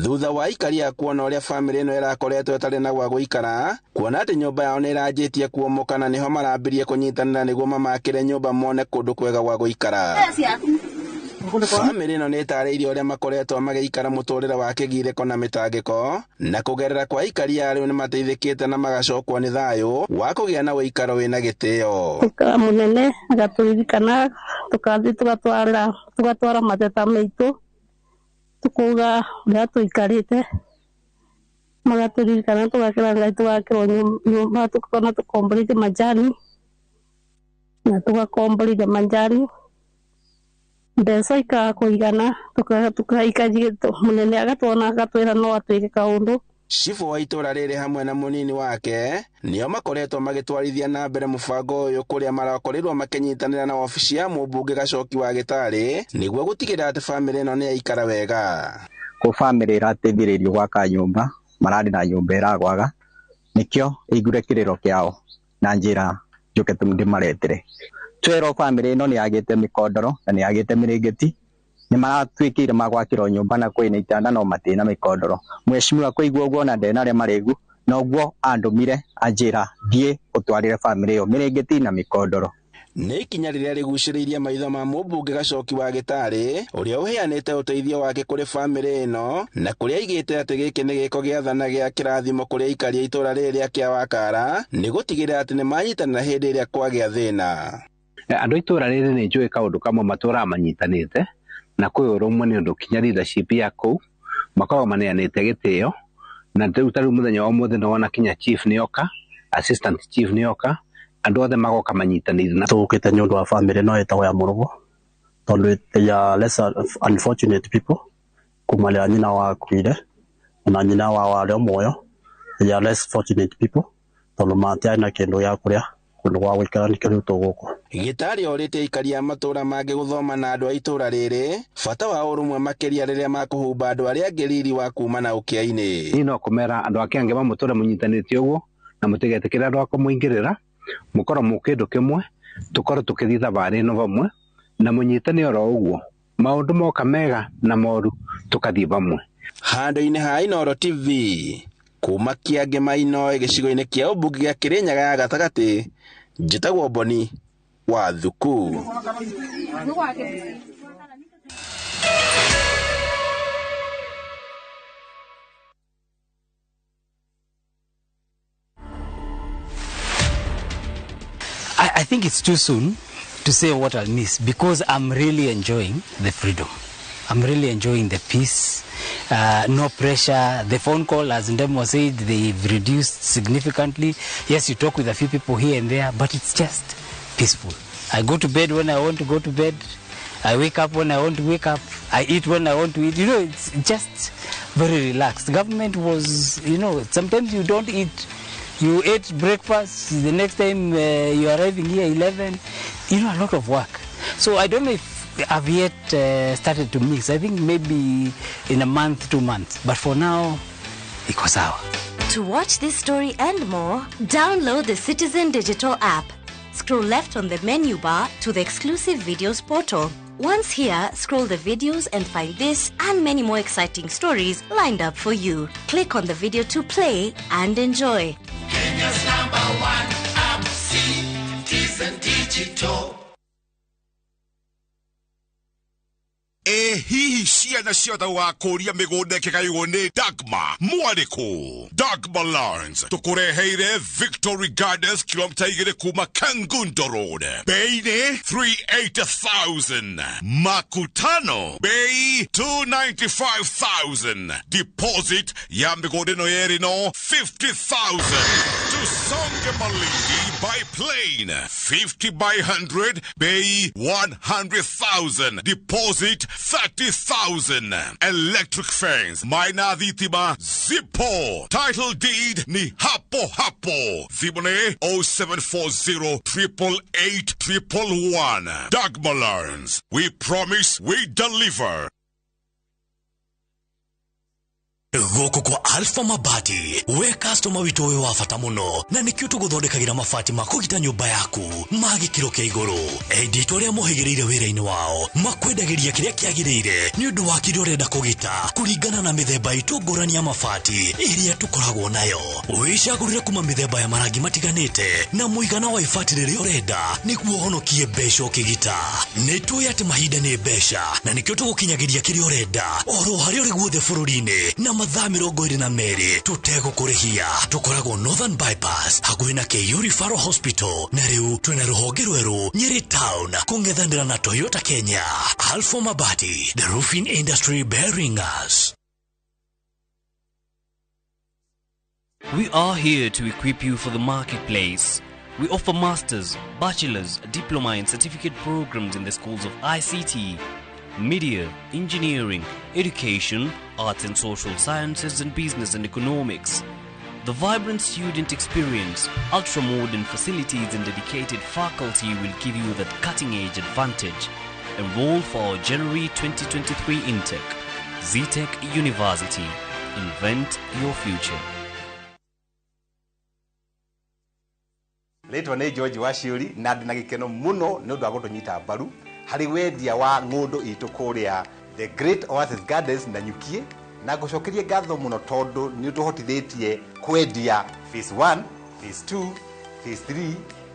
Thutha wa aikari a kuona ũrĩa bamĩrĩ ĩno ĩrakoretwo ĩtarĩ na gwa gũikara, kuona atĩ nyũmba yao nĩ ĩranjĩtie kuomoka na nĩho marambirie kũnyitanĩra nĩguo mamakĩre nyũmba mone kũndũ kwega gwa gũikara. Bamĩrĩ ĩno nĩ ĩtarĩirie ũrĩa makoretwo magĩikara mũtũrĩre wa kĩgirĩko na mĩtangĩko, na kũgerera kwa aikari a rĩu nĩ mateithĩkĩte na magacokwo nĩ thayũ wa kũgĩa na ũikaro wĩna gĩtĩo. Tũkara mũnene agatũririkana tũkathiĩ tũgatwara mateta maitũ tũkauga ũrĩa tũikarĩte, magatũririkana tũgakĩra Ngai tũgakĩrwo nyũmba tũkona tũkomborete majani na tũgakomborithia majani mbeca ikaga kũigana tũkaikaria mũnene agatwona agatwĩra no atwĩke kaũndũ. Cibũ wa itũra rĩrĩ hamwe na mũnini wake nĩo makoretwo magĩtwarithia na mbere mũbango ũyũ kũrĩa marakorirwo makĩnyitanĩra na wabici ya mũmbunge Gacoki wa Gĩtarĩ nĩguo gũtigĩrĩra atĩ bamĩrĩ ĩno nĩ yaikara wega. Kũ bamĩrĩ ĩrateithĩrĩirio gwaka nyũmba, mararĩ na nyũmba ĩragwaga, nĩkĩo ĩigure kĩrĩro kĩao na njĩra njũke ndĩmaretere. Twerwo bamĩrĩ ĩno nĩ yagĩte mĩkondoro na nĩ yagĩte mĩrĩngĩti, nĩ maratuĩkĩire magwakĩrwo nyũmba na kwĩna itanda no matirĩ na mĩkondoro. Mheshimiwa kũigua ũguo na ndena arĩa marĩgu noguo andũmire anjĩra thiĩ ũtwarĩre bamĩrĩ ĩyo mĩrĩngĩti na mĩkondoro. Nĩ ikinya rĩrĩa rĩgucĩrĩirie maitho ma mũmbunge Gacoki wa Gĩtarĩ ũrĩa ũheanĩte ũteithio wake kũrĩ bamĩrĩ ĩno na kũrĩa aigĩte atĩ gĩkĩ nĩ gĩko gĩa tha na gĩa kĩrathimo kũrĩ aikari a itũra rĩrĩ rĩa Kĩawakara nĩ gũtigĩrĩra atĩ nĩ manyitanĩra hĩndĩ ĩrĩa kwagĩa thĩna. Andũ a itũra rĩrĩ nĩ njũĩ kaũndũ kamwe matũraga manyitanĩte na kwĩ ũrũmwe nĩ ũndũ kinya leadership ya kũu makoragwo maneanĩte gĩtĩo na rĩu ta rĩu mũthenya wa ũmũthĩ nĩwona kinya chief nĩoka, assistant chief nĩoka, andũ othe magoka manyitanĩire. Tũkĩte nĩ ũndũ wa bamĩrĩ no ĩtagwo ya Mũrũgũ tondũ they are less unfortunate people kuma rĩrĩa nyina wakuire ona nyina wao arĩ o muoyo, they are less fortunate people tondũ matiarĩ na kĩndũ gĩa kũrĩa kũndũ gwa gũikara nĩkĩo rĩu tũgũkũ. Gĩtarĩ orĩtie aikari a matũra mangĩ gũthoma na andũ a itũra rĩrĩ bata wa ũrũmwe makĩria rĩrĩa makũhumba andũ arĩa angĩ riri wa kuma na ũkĩa-inĩ. Niĩ no kũmera andũ a Kĩangĩ mamũtũre mũnyitanĩte ũguo na mũtigetĩkĩre andũ a kũmũingĩrĩra, mũkorwo mũ kĩndũ kĩmwe, tũkorwo tũkĩthiĩ thabarĩ ĩno vamwe na mũnyitane oro ũguo, maũndũ moka mega na moru tũkathiĩ vamwe. Handũ-inĩ ha Inooro TV kuma Kĩangĩ Inoĩ gĩcigo-inĩ kĩa ũmbunge gĩa Kĩrĩnyaga ya gatagatĩ, njĩtagwo Boni Wathuku. I think it's too soon to say what I'll miss because I'm really enjoying the freedom. I'm really enjoying the peace, no pressure. The phone call, as Ndemo said, they've reduced significantly. Yes, you talk with a few people here and there, but it's just peaceful. I go to bed when I want to go to bed. I wake up when I want to wake up. I eat when I want to eat. You know, it's just very relaxed. Government was, you know, sometimes you don't eat. You ate breakfast, the next time you're arriving here 11, you know, a lot of work. So I don't know if I've yet started to mix. I think maybe in a month, 2 months. But for now, iko sawa. To watch this story and more, download the Citizen Digital app. Scroll left on the menu bar to the exclusive videos portal. Once here, scroll the videos and find this and many more exciting stories lined up for you. Click on the video to play and enjoy. Kenya's #1 app, Citizen Digital. Ĩ hihi ciana ciothe gũgakũria mĩgũnda ĩkĩgaywo nĩ Dagma mwarĩkũ? Dagma Lands tũkũreheire Victory Gardens, kilomita 2 kuma Kangundo Road. Bei nĩ 380,000. Makutano bei 295,000. Deposit ya mĩgũnda ĩno yerĩ no 50,000. Tusonge Malindi by plane, 50 by 100, bei 100,000. Deposit 30,000. Electric fence, maina thitima zipo. Title deed ni hapo hapo. Thimũ nĩ 0740 888 111. Dagma Lands. We promise, we deliver. Gũkũ kwa Alpha Mabati, we customer witũ wĩ wa bata mũno, na nĩkĩo tũgũthondekagĩra mabati ma kũgita nyũmba yaku ma gĩkĩro kĩa igũrũ. Endia itũ arĩa mohĩgĩrĩire wĩra-inĩ wao makwendagĩria kĩrĩa kĩagĩrĩire nĩ ũndũ wa kĩrĩa ũrenda kũgita kũringana na mĩthemba itũ ngũrani ya mabati ĩrĩa tũkoragwo nayo. Wĩcagũrĩre kuma mĩthemba ya marangi matiganĩte na mũigana wa ibati rĩrĩa ũrenda nĩguo ũhonokie mbeca ũkĩgita. Nĩ tũĩ atĩ mahinda nĩ mbeca, na nĩkĩo tũgũkinyagĩria kĩrĩa ũrenda oro harĩa ũrĩ guothe bũrũri-inĩ na mathaa 22 tũtegũkũrĩhia. Tũkoragwo Northern Bypass hakuhĩ na KU Referral Hospital, na rĩu twĩna rũhonge rwerũ Nyeri Town kũng'ethanĩra na Toyota Kenya. Alpha Mabati, the roofing industry bearing us. We are here to equip you for the marketplace. We offer masters, bachelor's, diploma and certificate programs in the schools of ICT, media, engineering, education, arts and social sciences, and business and economics. The vibrant student experience, ultra-modern facilities and dedicated faculty will give you that cutting-edge advantage. Enroll for our January 2023 intake. Zetech University. Invent your future. Rĩtwa nĩ George Waciũri na ndĩ na gĩkeno mũno nĩ ũndũ wa gũtũnyita mbaru harĩ wendia wa ng'ũndũ itũ kũrĩa The Great Oasis Gardens na Nyukie, na ngũcokerie ngatho mũno tondũ nĩ ũtũhotithĩtie kwendia phase 1, phase 2, phase 3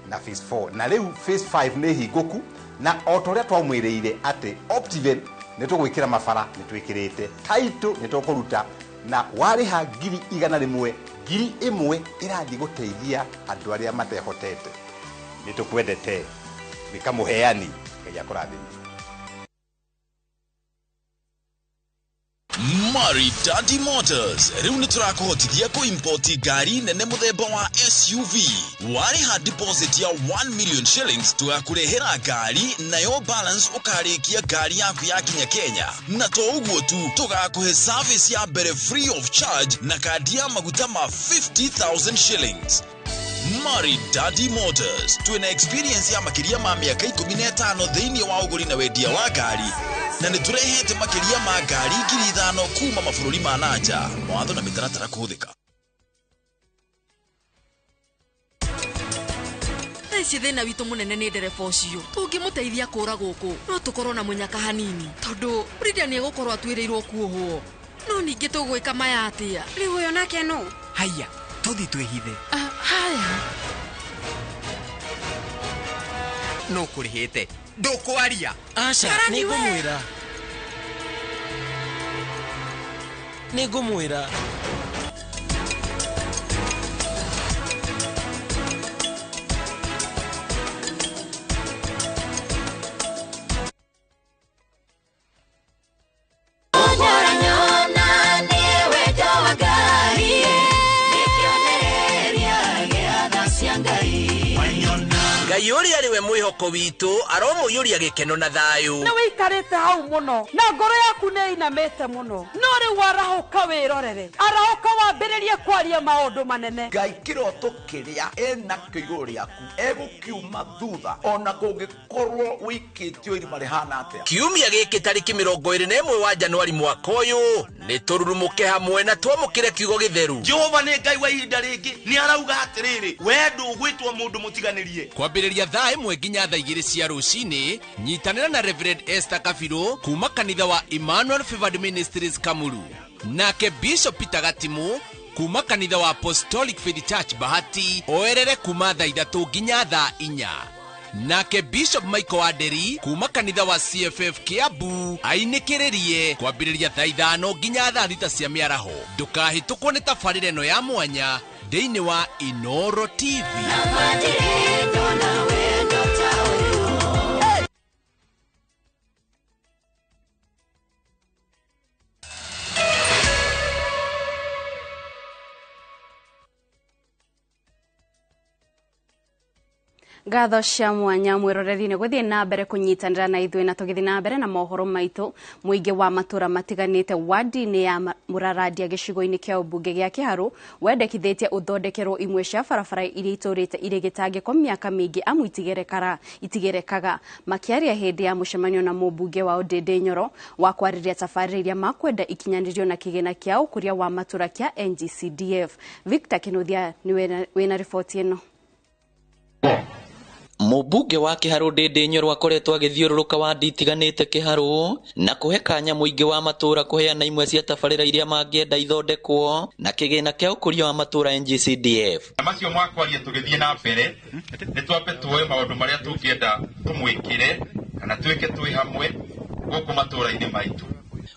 na phase 4, na rĩu phase 5 nĩ hingũku, na o ta ũrĩa twamwĩrĩire atĩ Optiven nĩ tũgwĩkĩra mabara nĩ twĩkĩrĩte, title nĩ tũkũruta, na warĩha 100,000, 1,000 ĩrathiĩ gũteithia andũ arĩa matehotete. Nĩ tũkwendete nĩ kamũheani. Ngai akũrathime. Maridadi Motors rĩu nĩ tũrakũhotithia kũimpoti ngari nene mũthemba wa SUV. Warĩha deposit ya 1 million shillings, tũgakũrehera ngari, nayo balance ũkarĩkia ngari yaku yakinya Kenya. Na to ũguo tu, tũgakũhe service ya mbere free of charge na kandi ya maguta ma 50,000 shillings. Maridadi Motors twĩna experience ya makĩria ma mĩaka 15 thĩinĩ wa ũgũri na wendia wa ngari, na nĩ tũrehete makĩria ma ngari 5,000 kuma mabũrũri ma nanja. Mawatho na mĩtaratara kũhũthĩka. Thaa ici thĩna witũ mũnene nĩ ndereba ũcio. Tũngĩmũteithia kũra gũkũ no tũkorwo na mũnyaka hanini, tondũ Frida nĩ egũkorwo atuĩrĩirwo kuohwo. No ningĩ tũgwĩka maya atĩa? Rĩu ũyũ nake nũ? Haiya, tũthiĩ twĩhithe. Haya. Nũ kũrĩhĩte? Ndũkwaria. Aca, Karani we. nĩngũmwĩra. Nĩngũmwĩra. Ngai ũrĩa arĩ we mwĩhoko witũ aromũiyũria gĩkeno na thayũ. Nĩ wĩikarĩte hau mũno na ngoro yaku nĩ ĩinamĩte mũno, no rĩu arahũka wĩrorere, arahũka wambĩrĩrie kwaria maũndũ manene. Ngai kĩroto kĩrĩa enakĩo igũrũ rĩaku egũkiuma thutha ona kũngĩkorwo wĩikĩtio irima rĩhana atĩa. Kiumia gĩkĩ tarĩki 21 wa Januari mwaka ũyũ nĩ tũrurumũke hamwe na twamũkĩre kiugo gĩtheru. Jehova nĩ Ngai wa ihinda rĩngĩ, nĩ arauga atĩrĩrĩ, we ndũgwĩtwo mũndũ mũtiganĩrie. Kwambĩrĩria thaa 1 nginya thaa 2 cia rũcinĩ, nyitanĩra na Reverend Esther Kabiru kuma kanitha wa Emmanuel Favored Ministries Kamuru, nake Bishop Peter Gatimu kuma kanitha wa Apostolic Faith Church Bahati, oerere kuma thaa 3 nginya thaa 4. Nake Bishop Michael Wanderi kuma kanitha wa CFF Kiambu ainĩkĩrĩrie kwambĩrĩria thaa 5 nginya thaa 6 cia mĩaraho. Ndũkahĩtũkwo nĩ tabarĩra ĩno ya mwanya thĩinĩ wa Inoro TV. Ngatho cia mwanya mwiroreri-inĩ gũthiĩ na mbere kũnyitanĩra na ithuĩ na tũgĩthiĩ na mbere na mohoro maitũ. Mũingĩ wa matũra matiganĩte wadi-inĩ ya Mũrarandia gĩcigo-inĩ kĩa ũmbunge gĩa Kĩharũ wendekithĩtie ũthondekerwo imwe cia barabara iria itũrĩte irĩ gĩtangĩko mĩaka mĩingĩ amu itigerekaga. Makĩaria hĩndĩ ya mũcemanio na mũmbunge wao Ndĩndĩ Nyoro wa kwarĩrĩria tabarĩra iria makwenda ikinyanĩrio na kĩgĩna kĩa ũkũria wa matũra kĩa NGCDF. Victor Kinuthia nĩwe wĩna riboti ĩno. Mũmbunge wa Kĩharũ Ndĩndĩ Nyoro akoretwo agĩthiũrũrũka wadi itiganĩte Kĩharũ na kũhe kanya mũingĩ wa matũra kũheana imwe cia tabarĩra iria mangĩenda ithondekwo na kĩgĩna kĩa ũkũria wa matũra NGCDF. Macio mwakwaria tũgĩthiĩ na mbere nĩ twambe tuoe maũndũ marĩa tũngĩenda tũmwĩkĩre kana twĩke twĩ hamwe gũkũ matũra-inĩ maitũ.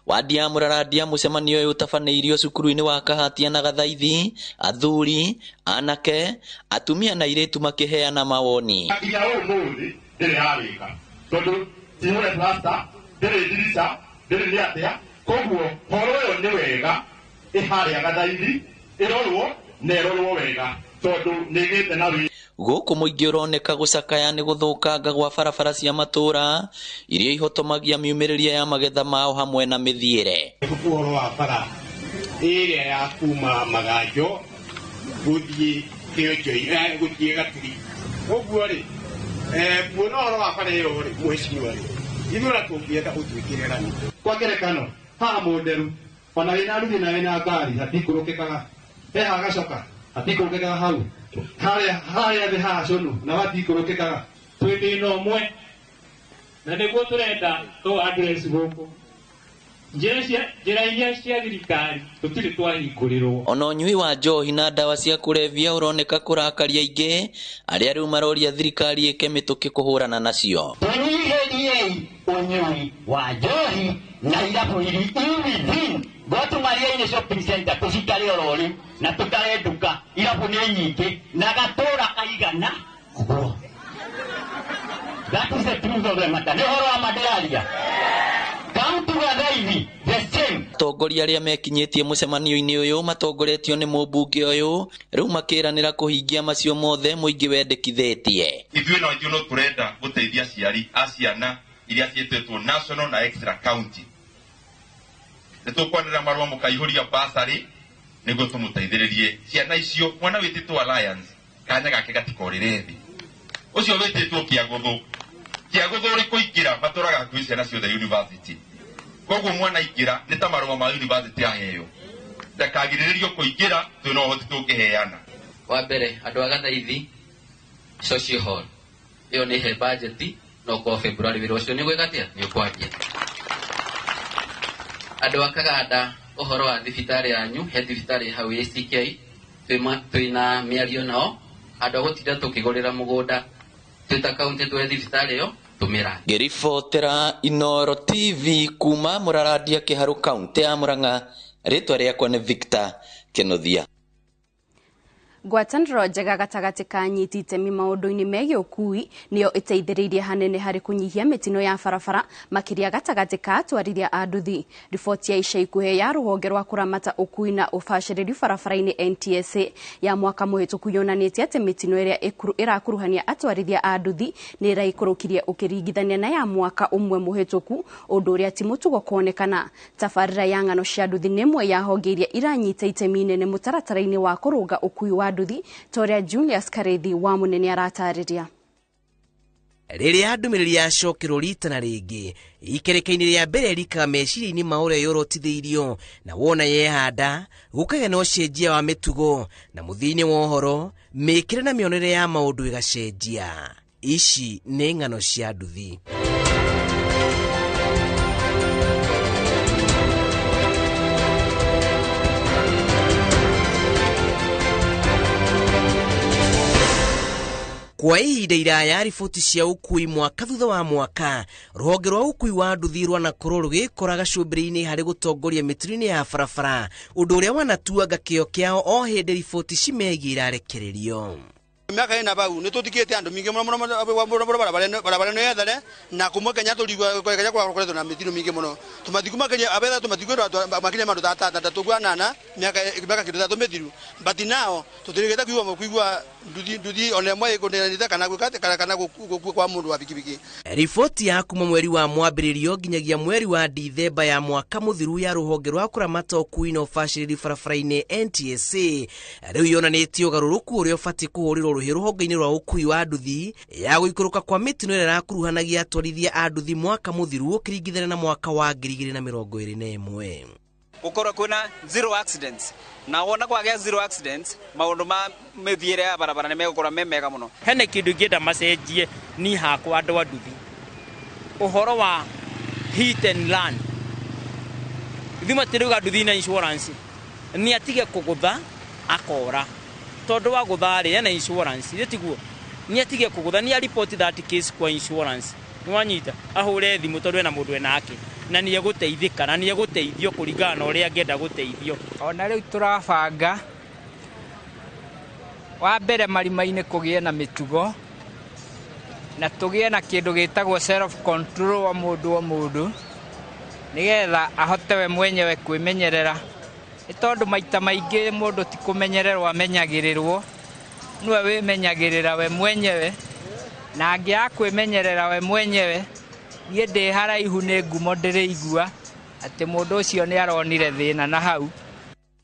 Wadi ya Mũrarandia mũcemanio ũyũ ũtabanĩirio cukuru-inĩ wa Kahatia na Gathaithi, athuri, anake, atumia na airĩtu makĩheana mawoni. Nginya ũmũthĩ ndĩrĩ yarĩka tondũ ti hũre plasta, ndĩrĩ ndirica, ndĩrĩ nĩ atĩa, koguo horo ĩyo nĩ wega ĩharĩa Gathaithi ĩrorwo na ĩrorwo wega tondũ nĩ ĩgĩte na wĩ. Gũkũ mũingĩ ũroneka gũcakaya nĩ gũthũkanga gwa barabara cia matũra iria ihotomagia miumĩrĩria ya magetha mao hamwe na mĩthiĩre. Ũhoro wa bara ĩrĩa ya kuma Maganjo gũthiĩ Kĩonjoi, gũthiĩ Gaturi. Ũguo rĩ, kuona ũhoro wa bara ĩyo rĩ, mũhecimiwa rĩ, ithuĩ ona tũngĩenda ũtwĩkĩre rami. Kwa ngerekano, haha Mũnderu, ona wĩna nduthi na wĩna ngari hatikũrũkĩkaga. He hagacoka hatikũrũkĩkaga hau. Harĩa thĩ haha cũnũ na hatikũrũkĩkaga. Twĩ thĩna ũmwe na nĩguo tũrenda tũ address gũkũ. Njĩra iria cia thirikari tũtirĩ twahingũrĩrwo. Ona ũnyui wa njohi na ndawa cia kũrebia ũroneka kũrakaria aingĩ arĩa rĩu maroria thirikari ĩke mĩtũkĩ kũhũrana nacio. Tũnyihĩriei ũnyui wa njohi na irabu iri within Go Mariainĩ shopping center tũcikare oro rĩu na tũtare nduka irabu nĩ nyingĩ na gatũra kaigana ũguo. That is the truth of the matter. Nĩ ũhoro wa ma ndĩraria. Come to Gathaithi, the same. Atongoria arĩa mekinyĩtie mũcemanio-inĩ ũyũ matongoretio nĩ mũmbunge ũyũ rĩu makĩranĩra kũhingia macio mothe mũingĩ wendekithĩtie. Ithuĩ no ithuĩ no tũrenda gũteithia aciari a ciana iria ciĩtĩtwo national na extra county. Nĩ tũkwanĩrĩra marũa mũkaihũria bursary nĩguo tũmũteithĩrĩrie ciana icio. Mwana wĩtĩtwo Alliance kanya gake gatikorĩre thĩ, ũcio wĩtĩtwo Kĩagũthũ, Kĩagũthũ ũrĩ kũingĩra matũraga hakuhĩ ciana ciothe university, koguo mwana aingĩra nĩ ta marũa ma university aheo, ndakagirĩrĩrio kũingĩra, twĩna ũhoti tũngĩheana. Wa mbere andũ a Gathaithi social hall ĩyo nĩ he budget no kwa February wĩra ũcio nĩ gwĩka atĩa nĩ ũkwanjia. Andũ a Kaganda ũhoro wa thibitarĩ yanyu, he thibitarĩ hau ACK twĩna mĩario nao andũ a gũtinda tũkĩgũrĩra mũgũnda twĩ ta kaunti tuoe thibitarĩ ĩyo tũmĩra. Ngĩribotera Inoro TV kuma Mũrarandia Kĩharũ kaunti ya Murang'a, rĩtwa rĩakwa nĩ Victor Kinuthia. Ngwatanĩro njega gatagatĩ ka anyiti itemi maũndũ-inĩ megiĩ ũkui nĩyo ĩteithĩrĩirie hanene harĩ kũnyihia mĩtino ya barabara makĩria gatagatĩ ka atwarithia a nduthi. Riboti ya ica ikuhĩ ya rũhonge rwa kũramata ũkui na ũbacĩrĩri barabara-inĩ NTSA ya mwaka mũhĩtũku yonanĩtie atĩ mĩtino ĩrĩa ĩrakuruhania atwarithia a nduthi nĩ ĩraikũrũkirie ũkĩringithania na ya mwaka ũmwe mũhĩtũku, ũndũ ũrĩa ti mũtugo kuonekana. Tabarĩra ya ng'ano cia nduthi nĩ ĩmwe ya honge iria iranyita itemi inene mũtaratara-inĩ wa kũrũnga ũkui wa nduthi toria Julius Kareithi wa Munene aratarĩria. Rĩrĩa ndũmĩrĩri yacokerwo rita na rĩngĩ ikereka-inĩ rĩa mbere rikaga meciria-inĩ ma ũrĩa yorotithĩirio na wona yehanda gũkagĩa na ũcenjia wa mĩtugo na mũthia-inĩ wa ũhoro mĩkĩre na mĩonere ya maũndũ ĩgacenjia. Ici nĩ ng'ano cia nduthi. Kwa ihinda iraya riboti cia ũkui mwaka thutha wa mwaka rũhonge rwa ũkui wa nduthi rwanakorwo rũgĩkora gacũmbĩrĩ-inĩ harĩ gũtongoria mĩtino-inĩ ya barabara, ũndũ ũrĩa wanatuanga kĩo kĩao o hĩndĩ riboti cimegiĩ irarekererio. Miaka ina bau ni tutikite andu mingi muno muno muno barabara no yethare na kumwe Kenya turigwa Kenya kwa koretwo na mitino mingi muno tumathiku makinya abetha tumathiku makinya mandu tata tugwanana miaka kindu tatu mithiru, but now tutirigite kuigua nduthi ona imwe ikunenanite kana gwikate kana gukua kwa mundu wa bikibiki. Riboti ya kuma mweri wa mwambĩrĩrio nginyagia mweri wa Dithemba ya mwaka mũthiru ya rũhonge rwa kũramata ũkui na ũbacĩrĩri barabara-inĩ NTSA rĩu yonanĩtie ũgarũrũku ũrĩa ũbatiĩ kũhũrĩrwo rũhĩ rũhonge-inĩ rwa ũkui wa nduthi ya gũikũrũka kwa mĩtino ĩrĩa ĩrakuruhanagia atwarithia a nduthi mwaka mũthiru ũkĩringithania na mwaka wa 2021. Gukorwo kwina zero accidents, na wona kwagĩa zero accidents maundu ma mithiire ya barabara nĩ megũkorwo me mega mũno. Hena kĩndũ ingĩenda macenjie ni hakwa andũ a nduthi, ũhoro wa hit and run. Ithuĩ matirauga nduthi na insurance, nĩ atige kũgũtha akora, tondũ wa gũtha rĩ ena insurance ĩ tiguo, nĩ atige kũgũtha, nĩ a report that case kwa insurance, nĩ wanyita, ahũre thimũ tondũ ena mũndũ enake na nĩ egũteithĩka na nĩ egũteithio kũringana na ũrĩa angĩenda gũteithio. Ona rĩu tũrabanga wa mbere marima-inĩ kũgĩe na mĩtugo na tũgĩe na kĩndũ gĩtagwo self control wa mũndũ o mũndũ, nĩgetha ahote we mwenyewe kwĩmenyerera, nĩ tondũ maita maingĩ mũndũ ti kũmenyererwo amenyagĩrĩrwo, nĩwe wĩmenyagĩrĩra we mwenyewe, na angĩaga kwĩmenyerera we mwenyewe niĩ ndĩ haraihu nĩ ngumo ndĩrĩigua atĩ mũndũ ũcio nĩ aronire thĩna na hau.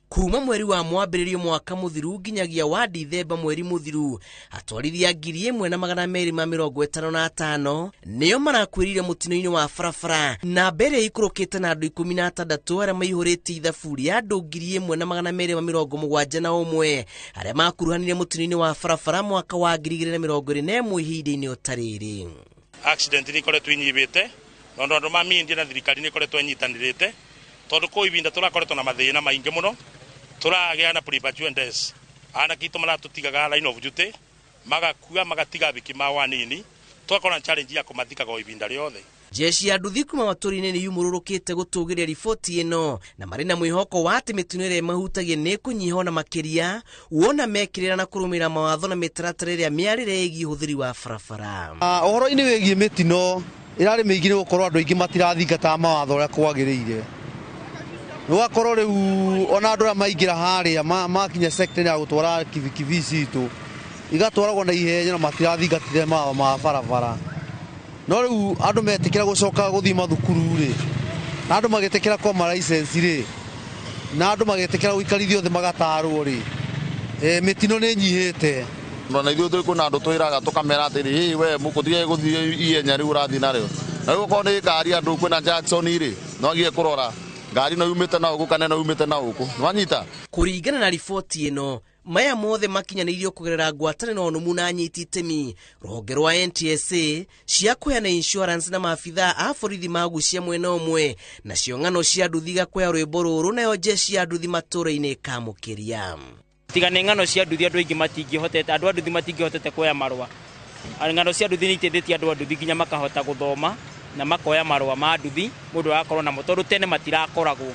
Kuma mweri wa mwambĩrĩrio mwaka mũthiru nginyagia wa Dithemba mweri mũthiru, atwarithia 1255 nĩo marakuĩrĩire mũtino-inĩ wa barabara, na mbere ĩikũrũkĩte na andũ 16 arĩa maihũrĩtie ithabu rĩa andũ 1271 arĩa makuruhanire mũtino-inĩ wa barabara mwaka wa 2021 ihinda-inĩ o ta rĩrĩ. Accident nĩ ikoretwo inyihĩte tondũ andũ ma media na thirikari nĩ ikoretwo inyitanĩrĩte, tondũ kũ ibinda tũrakoretwo na mathĩna maingĩ mũno, tũragĩa na premature deaths, anake aitũ maratũtigaga line of duty, magakua magatiga biki mao anini, tũgakorwo na challenge ya kũmathikaga o ibinda rĩothe. Jeshi ya nduthi kuma matũũra-inĩ nĩ yumũrũrũkĩte gũtũgĩria riboti ĩno na marĩ na mwĩhoko wa atĩ mĩtino ĩrĩa ĩmahutagia nĩ ĩkũnyiha ona makĩria wona mekĩrĩra na kũrũmĩrĩra mawatho na mĩtaratara ĩrĩa mĩarĩre ĩgiĩ ũhũthĩri wa barabara. Ũhoro-inĩ wĩgiĩ mĩtino ĩrarĩ mĩingĩ nĩ gũkorwo andũ aingĩ matirathingata mawatho ũrĩa kwagĩrĩire. Ũgakorwo rĩu ona andũ arĩa maingĩra harĩa makinya sector ya gũtwara kibikibi citũ igatwaragwo na ihenya na matirathingatire mawatho ma barabara. No rĩu andũ metĩkĩra gũcoka gũthiĩ mathukuru rĩ, na andũ magĩtĩkĩra kwa license rĩ, na andũ magĩtĩkĩra gũikarithio thĩ magatarwo rĩ, mĩtino nĩ ĩnyihĩte. Na ithuĩ tũrĩ kwĩna andũ twĩraga tũkamera atĩrĩ, hĩ we mũkũtige gũthiĩ ihenya rĩu ũrathiĩ narĩo. Na rĩu okorwo nĩ ngari andũ kwĩna Jackson rĩ, no agie kũrora ngari no yumĩte na gũkũ kana no yumĩte na gũkũ, nĩwanyita? Kũringana na riboti ĩno, maya mothe makinyanĩirio kũgerera ngwatanĩro nũmu na anyiti itemi rũhonge rwa NTSA cia kũheana insurance na maabithaa a borithi magucia mwena ũmwe, nacio ng'ano cia nduthi igakwea rwĩmbo rũrũ, nayo jeshi ya nduthi matũũra-inĩ ĩkamũkĩria. Tiga nĩ ng'ano cia nduthi andũ aingĩ matingĩhotete, andũ a nduthi matingĩhotete kuoya marũa. Ng'ano cia nduthi nĩ iteithĩtie andũ a nduthi nginya makahota gũthoma na makoya marũa ma nduthi mũndũ agakorwo namo, tondũ tene matirakoragwo.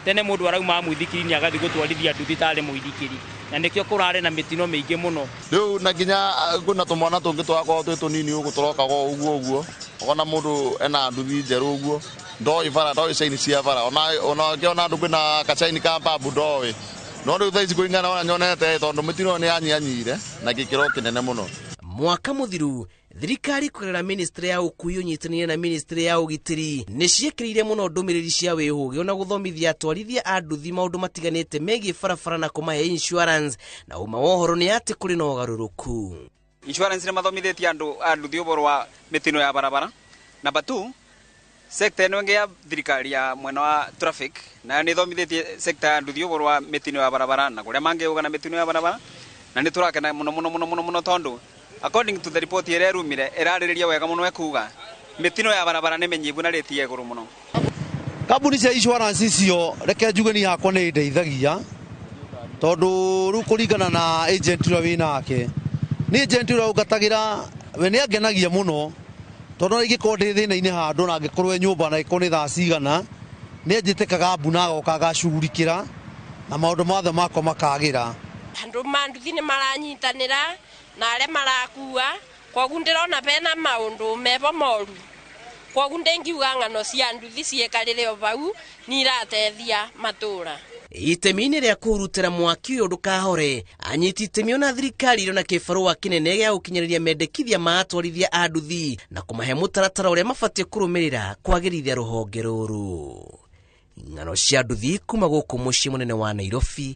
Tene mũndũ arauma mũithikiri-inĩ agathiĩ gũtwarithia nduthi tarĩ mũithikiri, na nĩkĩo kũrarĩ na mĩtino mĩingĩ mũno. Rĩu na nginya kwĩna tũmwana tũngĩ tũrakorwo twĩ tũnini ũguo tũrokaga o ũguo ũguo, ũkona mũndũ ena nduthi njerũ ũguo ndoĩ bara, ndoĩ caini cia bara, ona ũngĩona andũ kwĩna kacaini ka mbabu ndoĩ. No rĩu thaa ici kũringana na ũrĩa nyonete, tondũ mĩtino nĩ yanyihanyihire na gĩkĩro kĩnene mũno. Mwaka mũthiru thirikari kũgerera ministry ya ũkui ũnyitanĩire na ministry ya ũgitĩri nĩ ciĩkĩrĩire mũno ndũmĩrĩri cia wĩhũgĩ na gũthomithia atwarithia a nduthi maũndũ matiganĩte megiĩ barabara na kũmahe insurance, na ũma wa ũhoro nĩ atĩ kũrĩ na ũgarũrũku. Insurance nĩ mathomithĩtie andũ a nduthi ũhoro wa mĩtino ya barabara. Number 2, sector ĩno ĩngĩ ya thirikari ya mwena wa traffic nayo nĩ ĩthomithĩtie sector ya nduthi ũhoro wa mĩtino ya barabara na kũrĩa mangĩũga na mĩtino ya barabara, na nĩ tũrakena mũno mũno mũno mũno mũno tondũ according to the report ĩrĩa ĩrumire ĩrarĩrĩria wega mũno ĩkuga mĩtino ya barabara nĩ mĩnyihu na rĩti ya igũrũ mũno. Kambuni cia insurance icio reke njuge niĩ hakwa nĩ indeithagia, tondũ rĩu kũringana na agent ũrĩa wĩ nake Nĩ agent ũrĩa ũngatagĩra we nĩ angenagia mũno tondũ ona ingĩkorwo ndĩ thĩna-inĩ handũ na angĩkorwo e nyũmba na angĩkorwo nĩ thaa cigana nĩ anjĩtĩkaga mbu na agoka agacugurikĩra na maũndũ mothe makwa makagĩra. Andũ ma nduthi nĩ maranyitanĩra na arĩa marakua, koguo ndĩrona bena maũndũ mevo moru, koguo ndĩngiuga ng'ano cia nduthi ciĩkarĩre o vau nĩ iratethia matũra. Itemi-inĩ rĩa kũhurutĩra mwaki ũyũ ndũkahore, anyiti itemi ona thirikari irĩ na kĩbarũa kĩnene gĩa gũkinyanĩria mendekithia ma atwarithia a nduthi na kũmahe mũtaratara ũrĩa mabatiĩ kũrũmĩrĩra kwagĩrithia rũhonge rũrũ. Ng'ano cia nduthi kuma gũkũ mũciĩ mũnene wa Nairobi.